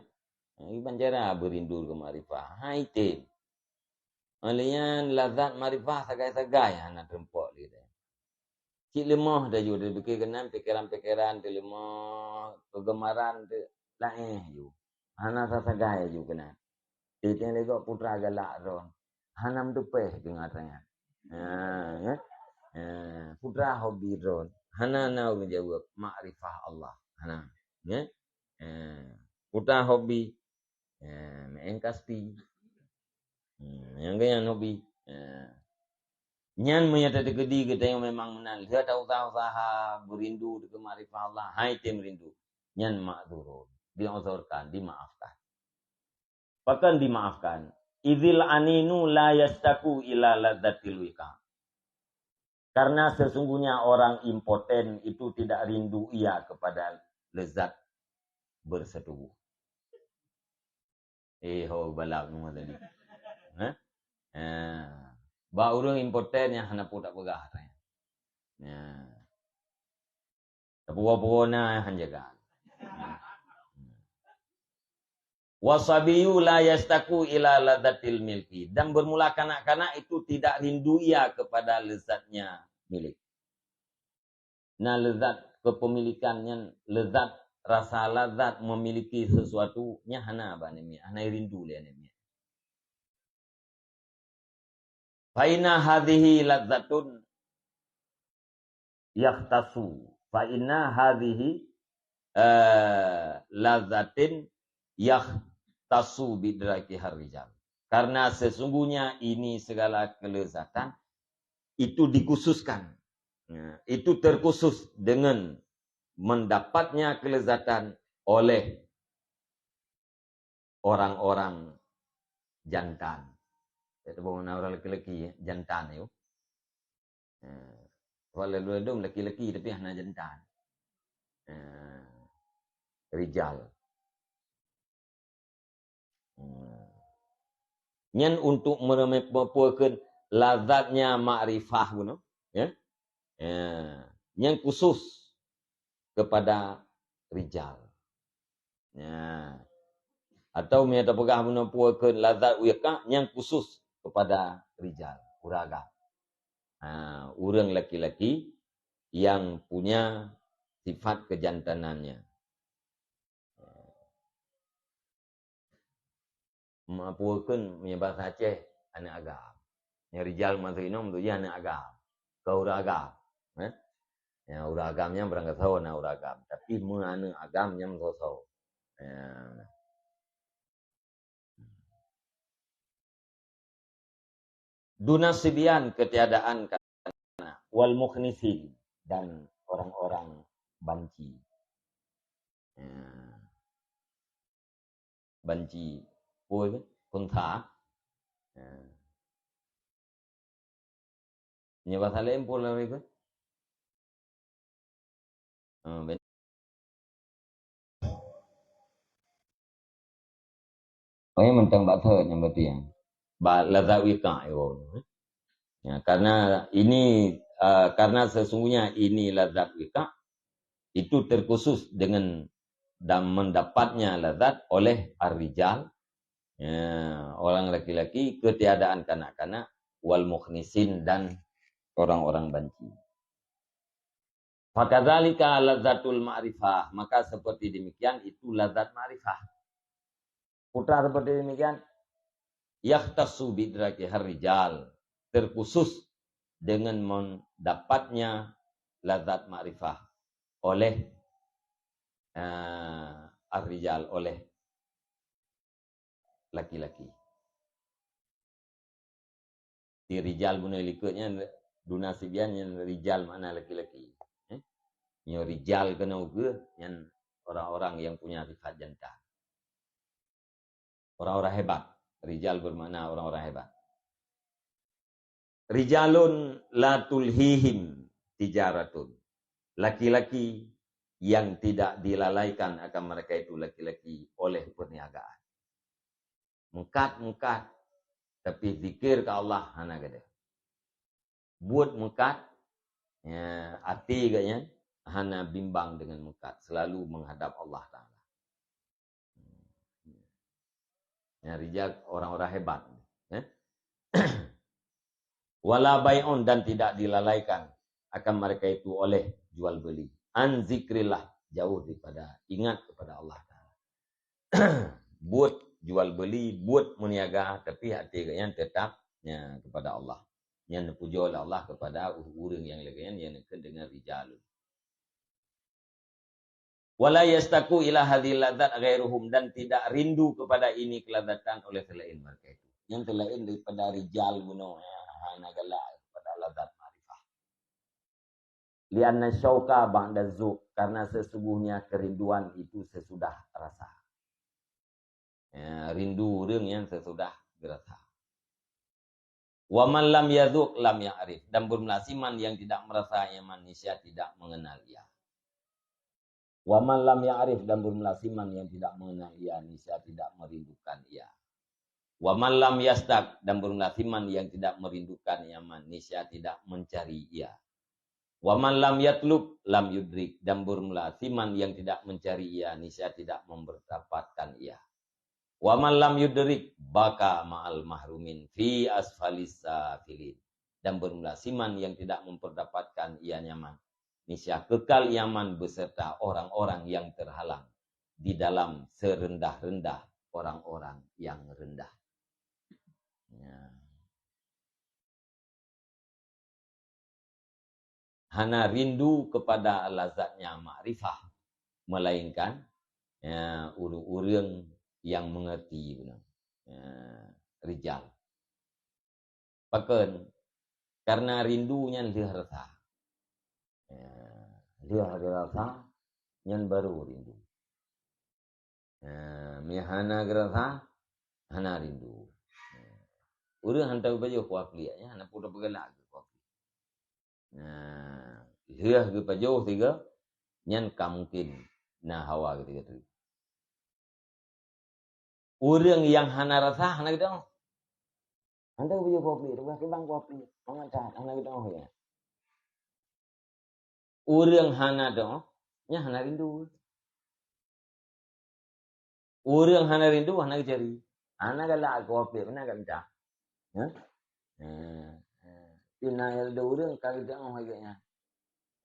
Iban cara beurindu keu makrifah, hai tem. Óh lheueh nyan lazat makrifah sagai-sagai hana teumpok lé. Cit leumoh taju, teupike keunan pikeran-pikeran teuleumoh, keugeumaran teu laéh ju. Hana sasagai ju keunan. Teuntèe lé gob putra galak droen. Hana meuteupéh teungoh nyan. Ha, ya. Ha, putra hobi droen. Hana na ureueng jaweueb makrifah Allah. Hana. Ya. Ha, putra hobi. Ha, meu'en kasti. Hmm, nyang keu nyan hobi. Ha. Nyan meunyoe tateukeudi geutanyoe memang meunan lheueh ta-usah-usaha beurindu keu makrifah Allah, hai tem rindu. Nyan ma'dzurun, diuzurkan, dimaafkan. Pakon dimaafkan? Idzil aninu la yasytaqu ila ladzatil wiqa. Karena sesungguhnya orang impoten itu tidak rindu ia kepada lezat bersetubuh. Eh, ho balap nama tadi. Ha? Ha. Ba ureuëng impoten nyang hana peue tak peugah. Ya. Tapi walaupun na han jaga. Wasabiyu la yastaku ila ladzatil milki. Dan bermula kanak-kanak itu tidak rindu ia kepada lezatnya milik. Na lezat kepemilikan nyan, lezat, rasa lazat memiliki sesuatu nyan hana bak aneuk miet, hana rindu lé aneuk miet. Fa inna hadhihi ladzatun yakhtasu. Fa inna hadhihi, eh, ladzatin yakhtasu bidraki harrijal. Karena sesungguhnya ini segala kelezatan itu dikhususkan. Ya, itu terkhusus dengan mendapatnya kelezatan oleh orang-orang jantan. Jadi, bukan orang laki-laki, ya, jantan itu. Eh, walau dum laki-laki tapi hana jantan. Eh, rijal. Hmm. Nyan untuk meureumeupeukeun lazatnya makrifah bunoe, ya. Ya. Nyan khusus kepada rijal. Ya. Atau meunyoe tapeugah bunoe peukeun lazat wiqa nyan khusus kepada rijal, ureuëng agam. Ha, ureuëng laki-laki yang punya sifat kejantanannya. Meupeukeun meunyoe bahasa Aceh, aneuk agam. Nyang rijal maksud inong tu jih aneuk agam. Keu ureuëng agam. Eh? Nyang ureuëng agam nyan barangkasoe na ureuëng agam. Tapi meu aneuk agam nyan soe-soe. Ya. Duna sibyan ketiadaan kanak, wal mukhnisin dan orang-orang banci. Ya. Banci. Pue ke? Khunsa. Ya. Nyoe bahasa laén pue lagée tu. Ha, ben- Oh, ya, mantong bak thot nyang berarti ya. Bak lazat wiqa, ya. Ya, karena ini, eh, karena sesungguhnya ini lazat wiqa, itu terkhusus dengan dan mendapatnya lazat oleh ar-rijal, ya, orang laki-laki, ketiadaan kanak-kanak, wal mukhnisin, dan orang-orang banci. Fakadzalika lazzatul ma'rifah, maka seperti demikian itu lazat ma'rifah. Putra seperti demikian, yakhtassu bidraki harrijal, terkhusus dengan mendapatnya lazat ma'rifah oleh, eh, ar-rijal, oleh laki-laki. Di rijal bunoe likot nyan, duna sibyan nyan rijal makna laki-laki. Eh? Nyoe rijal keunoe ukeue nyan orang-orang yang punya sifat jantan. Orang-orang hebat. Rijal bermakna orang-orang hebat. Rijalun la tulhihim tijaratun. Laki-laki yang tidak dilalaikan akan mereka itu laki-laki oleh perniagaan. Meukat-meukat, tapi zikir ke Allah hana gadeh. Buet meukat, ya, até geuh nyan hana bimbang dengan meukat, selalu menghadap Allah Taala. Ya, rijal orang-orang hebat. Ya. Wala bai'un, dan tidak dilalaikan akan mereka itu oleh jual beli. An zikrillah, jauh daripada ingat kepada Allah Taala. Buet jual beli, buet meuniaga, tapi até geuh nyan tetap, ya, kepada Allah. Nyan neupujoe lé Allah kepada ureuëng nyang lagée nyan, nyang neukeun dengan rijal. Wala yastaku ila hadhil ladzat ghairuhum, dan tidak rindu kepada ini kelazatan oleh selain mereka itu. Yang selain daripada rijal bunoe, ya, hana galak kepada lazat makrifah. Lianna syauqa ba'da zuk, karena sesungguhnya kerinduan itu sesudah rasa. Ya, rindu ureuëng yang sesudah geurasa. Wa man lam yadzuq lam ya'rif, dan bermula siman yang tidak merasa, ia manusia tidak mengenal ia. Wa man lam ya'rif, dan beureulah siman yang tidak mengenal ia, niscaya tidak merindukan ia. Wa man lam yastaq, dan beureulah siman yang tidak merindukan ia man, niscaya tidak mencari ia. Wa man lam yatlub lam yudrik, dan beureulah siman yang tidak mencari ia, niscaya tidak mendapatkan ia. Wa man lam yudrik baka ma'al mahrumin fi asfalis safilin. Dan beureulah siman yang tidak memperdapatkan ia nyaman, niscaya kekal ia man beserta orang-orang yang terhalang di dalam serendah-rendah orang-orang yang rendah. Ya. Hana rindu kepada lazatnya makrifah, melainkan, ya, ureuëng-ureuëng yang mengerti beuna. Ya, rijal. Pakon? Karena rindu nyan lheueh rasa. Ya, lheueh rasa nyan baru rindu. Ha, meunyo hana geurasa, hana rindu. Ureuëng hantom geupajoh kuah pliek, nyan hana peue tapeugalak keu kuah pliek. Nah, lheueh geupajoh sigoe, nyan ka mungken na hawa geuteuk-teuk. Ureuëng nyang hana rasa, hana geuteu'oh. Hantom geupajoh kuah pliek, tapeugalak keu bang kuah pliek, mangat that, hana geuteu'oh lé. Ureuëng hana teu'oh, nyan hana rindu. Ureuëng hana rindu, hana geucari. Hana galak keu kuah pliek, hana galak mita. Ha? Ha, ha. Tapi na nyang ureuëng ka geuteu'oh lagée nyan.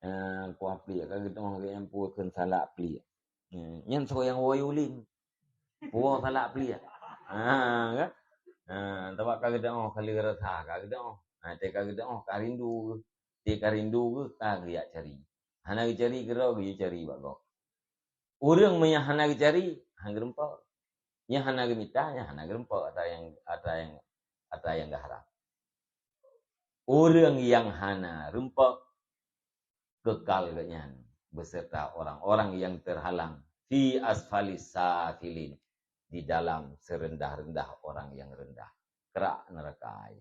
Ha, kuah pliek, ka geuteu'oh lagée nyan peue kheun salak pliek. Ha, nyan soe nyang woe ulin. Peue salak pliek. Ha, kan? Ha, sabab ka geuteu'oh, ka lheueh rasa, ka geuteu'oh. Ha, teuka geuteu'oh, ka rindu. Teuka rindu geuh, ka geujak cari. Hana geucari keudroe, geuyue cari bak gob. Ureuëng meunyo hana geucari, hana geurumpok. Nyang hana geumita, nyang hana geurumpok atra nyang, atra nyang, atra nyang geuharab. Ureuëng nyang hana rumpok, kekal geuhnyan beserta orang-orang yang terhalang fi asfalis safilin, di dalam serendah-rendah orang yang rendah, krak neraka.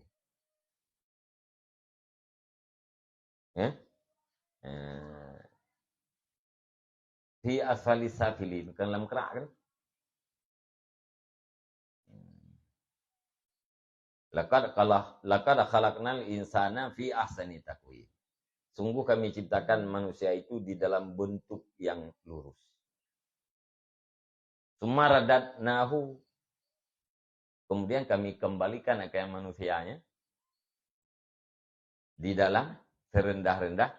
Ya? Eh, fi asfalis safilin, kan lam krak kan? Laqad khalaq-, laqad khalaqnal insana fi ahsani taqwim. Sungguh Kami ciptakan manusia itu di dalam bentuk yang lurus. Tsumma radadnahu, kemudian Kami kembalikan akan manusianya di dalam serendah-rendah,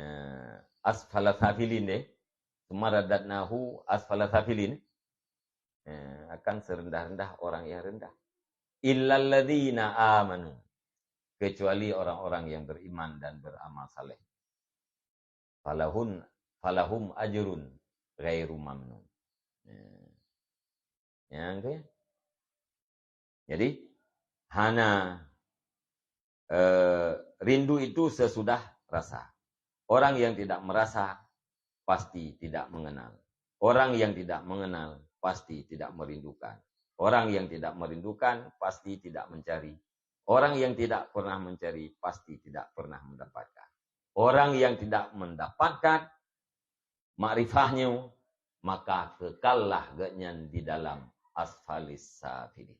eh, asfala safilin deh. Tsumma radadnahu asfala safilin. Eh, akan serendah-rendah orang yang rendah. Illalladzina amanu, kecuali orang-orang yang beriman dan beramal saleh. Falahun, falahum ajrun ghairu mamnun. Ya. Nyang keu? Jadi, hana, eh, rindu itu sesudah rasa. Orang yang tidak merasa, pasti tidak mengenal. Orang yang tidak mengenal, pasti tidak merindukan. Orang yang tidak merindukan, pasti tidak mencari. Orang yang tidak pernah mencari, pasti tidak pernah mendapatkan. Orang yang tidak mendapatkan makrifah nyoe, maka kekallah geuhnyan di dalam asfalis safilin.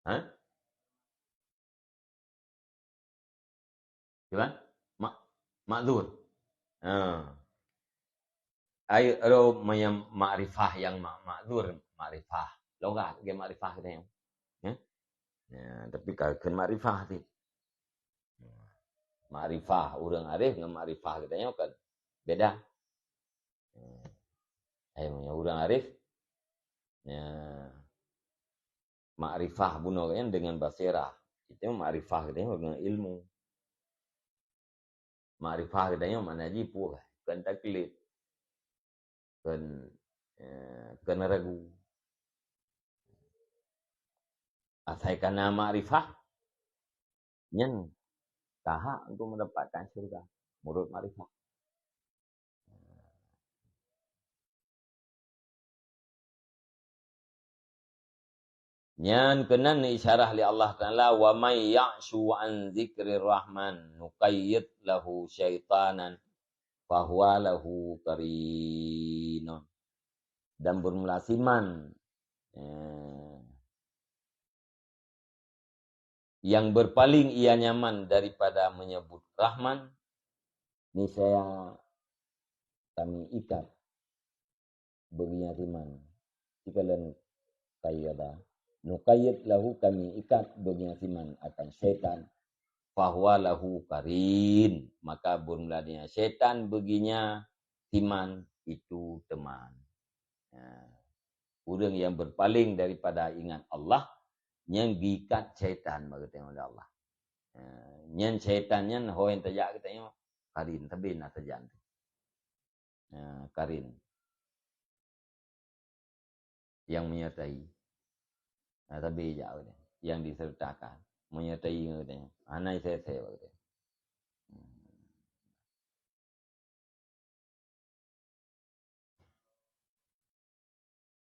Ha? Gimana? Ma-, ma'dzur. Ha. Ai, ro, meunyo makrifah nyang ma-, ma'dzur, makrifah. Logat, ge makrifah kita nyang. Ya? Ya, tapi ka kheun makrifah ti. Makrifah ureuëng arif ngon makrifah geutanyoe kan beda. Hai, meunyo ureuëng arif, ya, makrifah bunoe nyan dengan basirah. Itu makrifah geutanyoe dengan ilmu. Makrifah geutanyoe makna jih peue? Kon taklid. Kon, eh, kon ragu. Asai kana makrifah, nyan ka hak untuk mendapatkan syurga menurut makrifah. Nyan keunan isyarah lé Allah Taala, "Wa may ya'shu an dzikrir rahman nuqayyid lahu syaitanan fahuwa lahu qarin." Dan bermula siman, eh, yang berpaling ia nyaman daripada menyebut Rahman, niscaya kami ikat beuginya siman. Sikalon qayyada, nuqayyid lahu, kami ikat beuginya siman akan syaitan, fahuwa lahu qarin, maka bermula dia syaitan beuginya siman itu teman. Ya. Ureuëng yang berpaling daripada ingat Allah, nyan geuikat syaitan bak geutanyoe lé Allah. Ya. Nyan syaitan nyan ho nyang tajak geutanyoe, qarin, tapi na tajak. Ya, qarin. Yang menyertai. Nah, tapi jak, yang disertakan. Menyertai, hana isé-isé.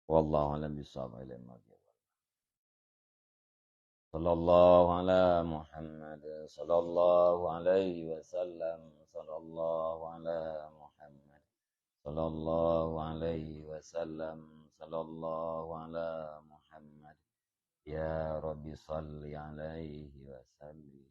Wallahu a'lam bishawab. Ilaihi marji'ukum. Sallallahu ala Muhammad, sallallahu alaihi wasallam, sallallahu ala Muhammad, sallallahu alaihi wasallam, sallallahu ala Muhammad. Ya Rabbi, salli alaihi wa sallim.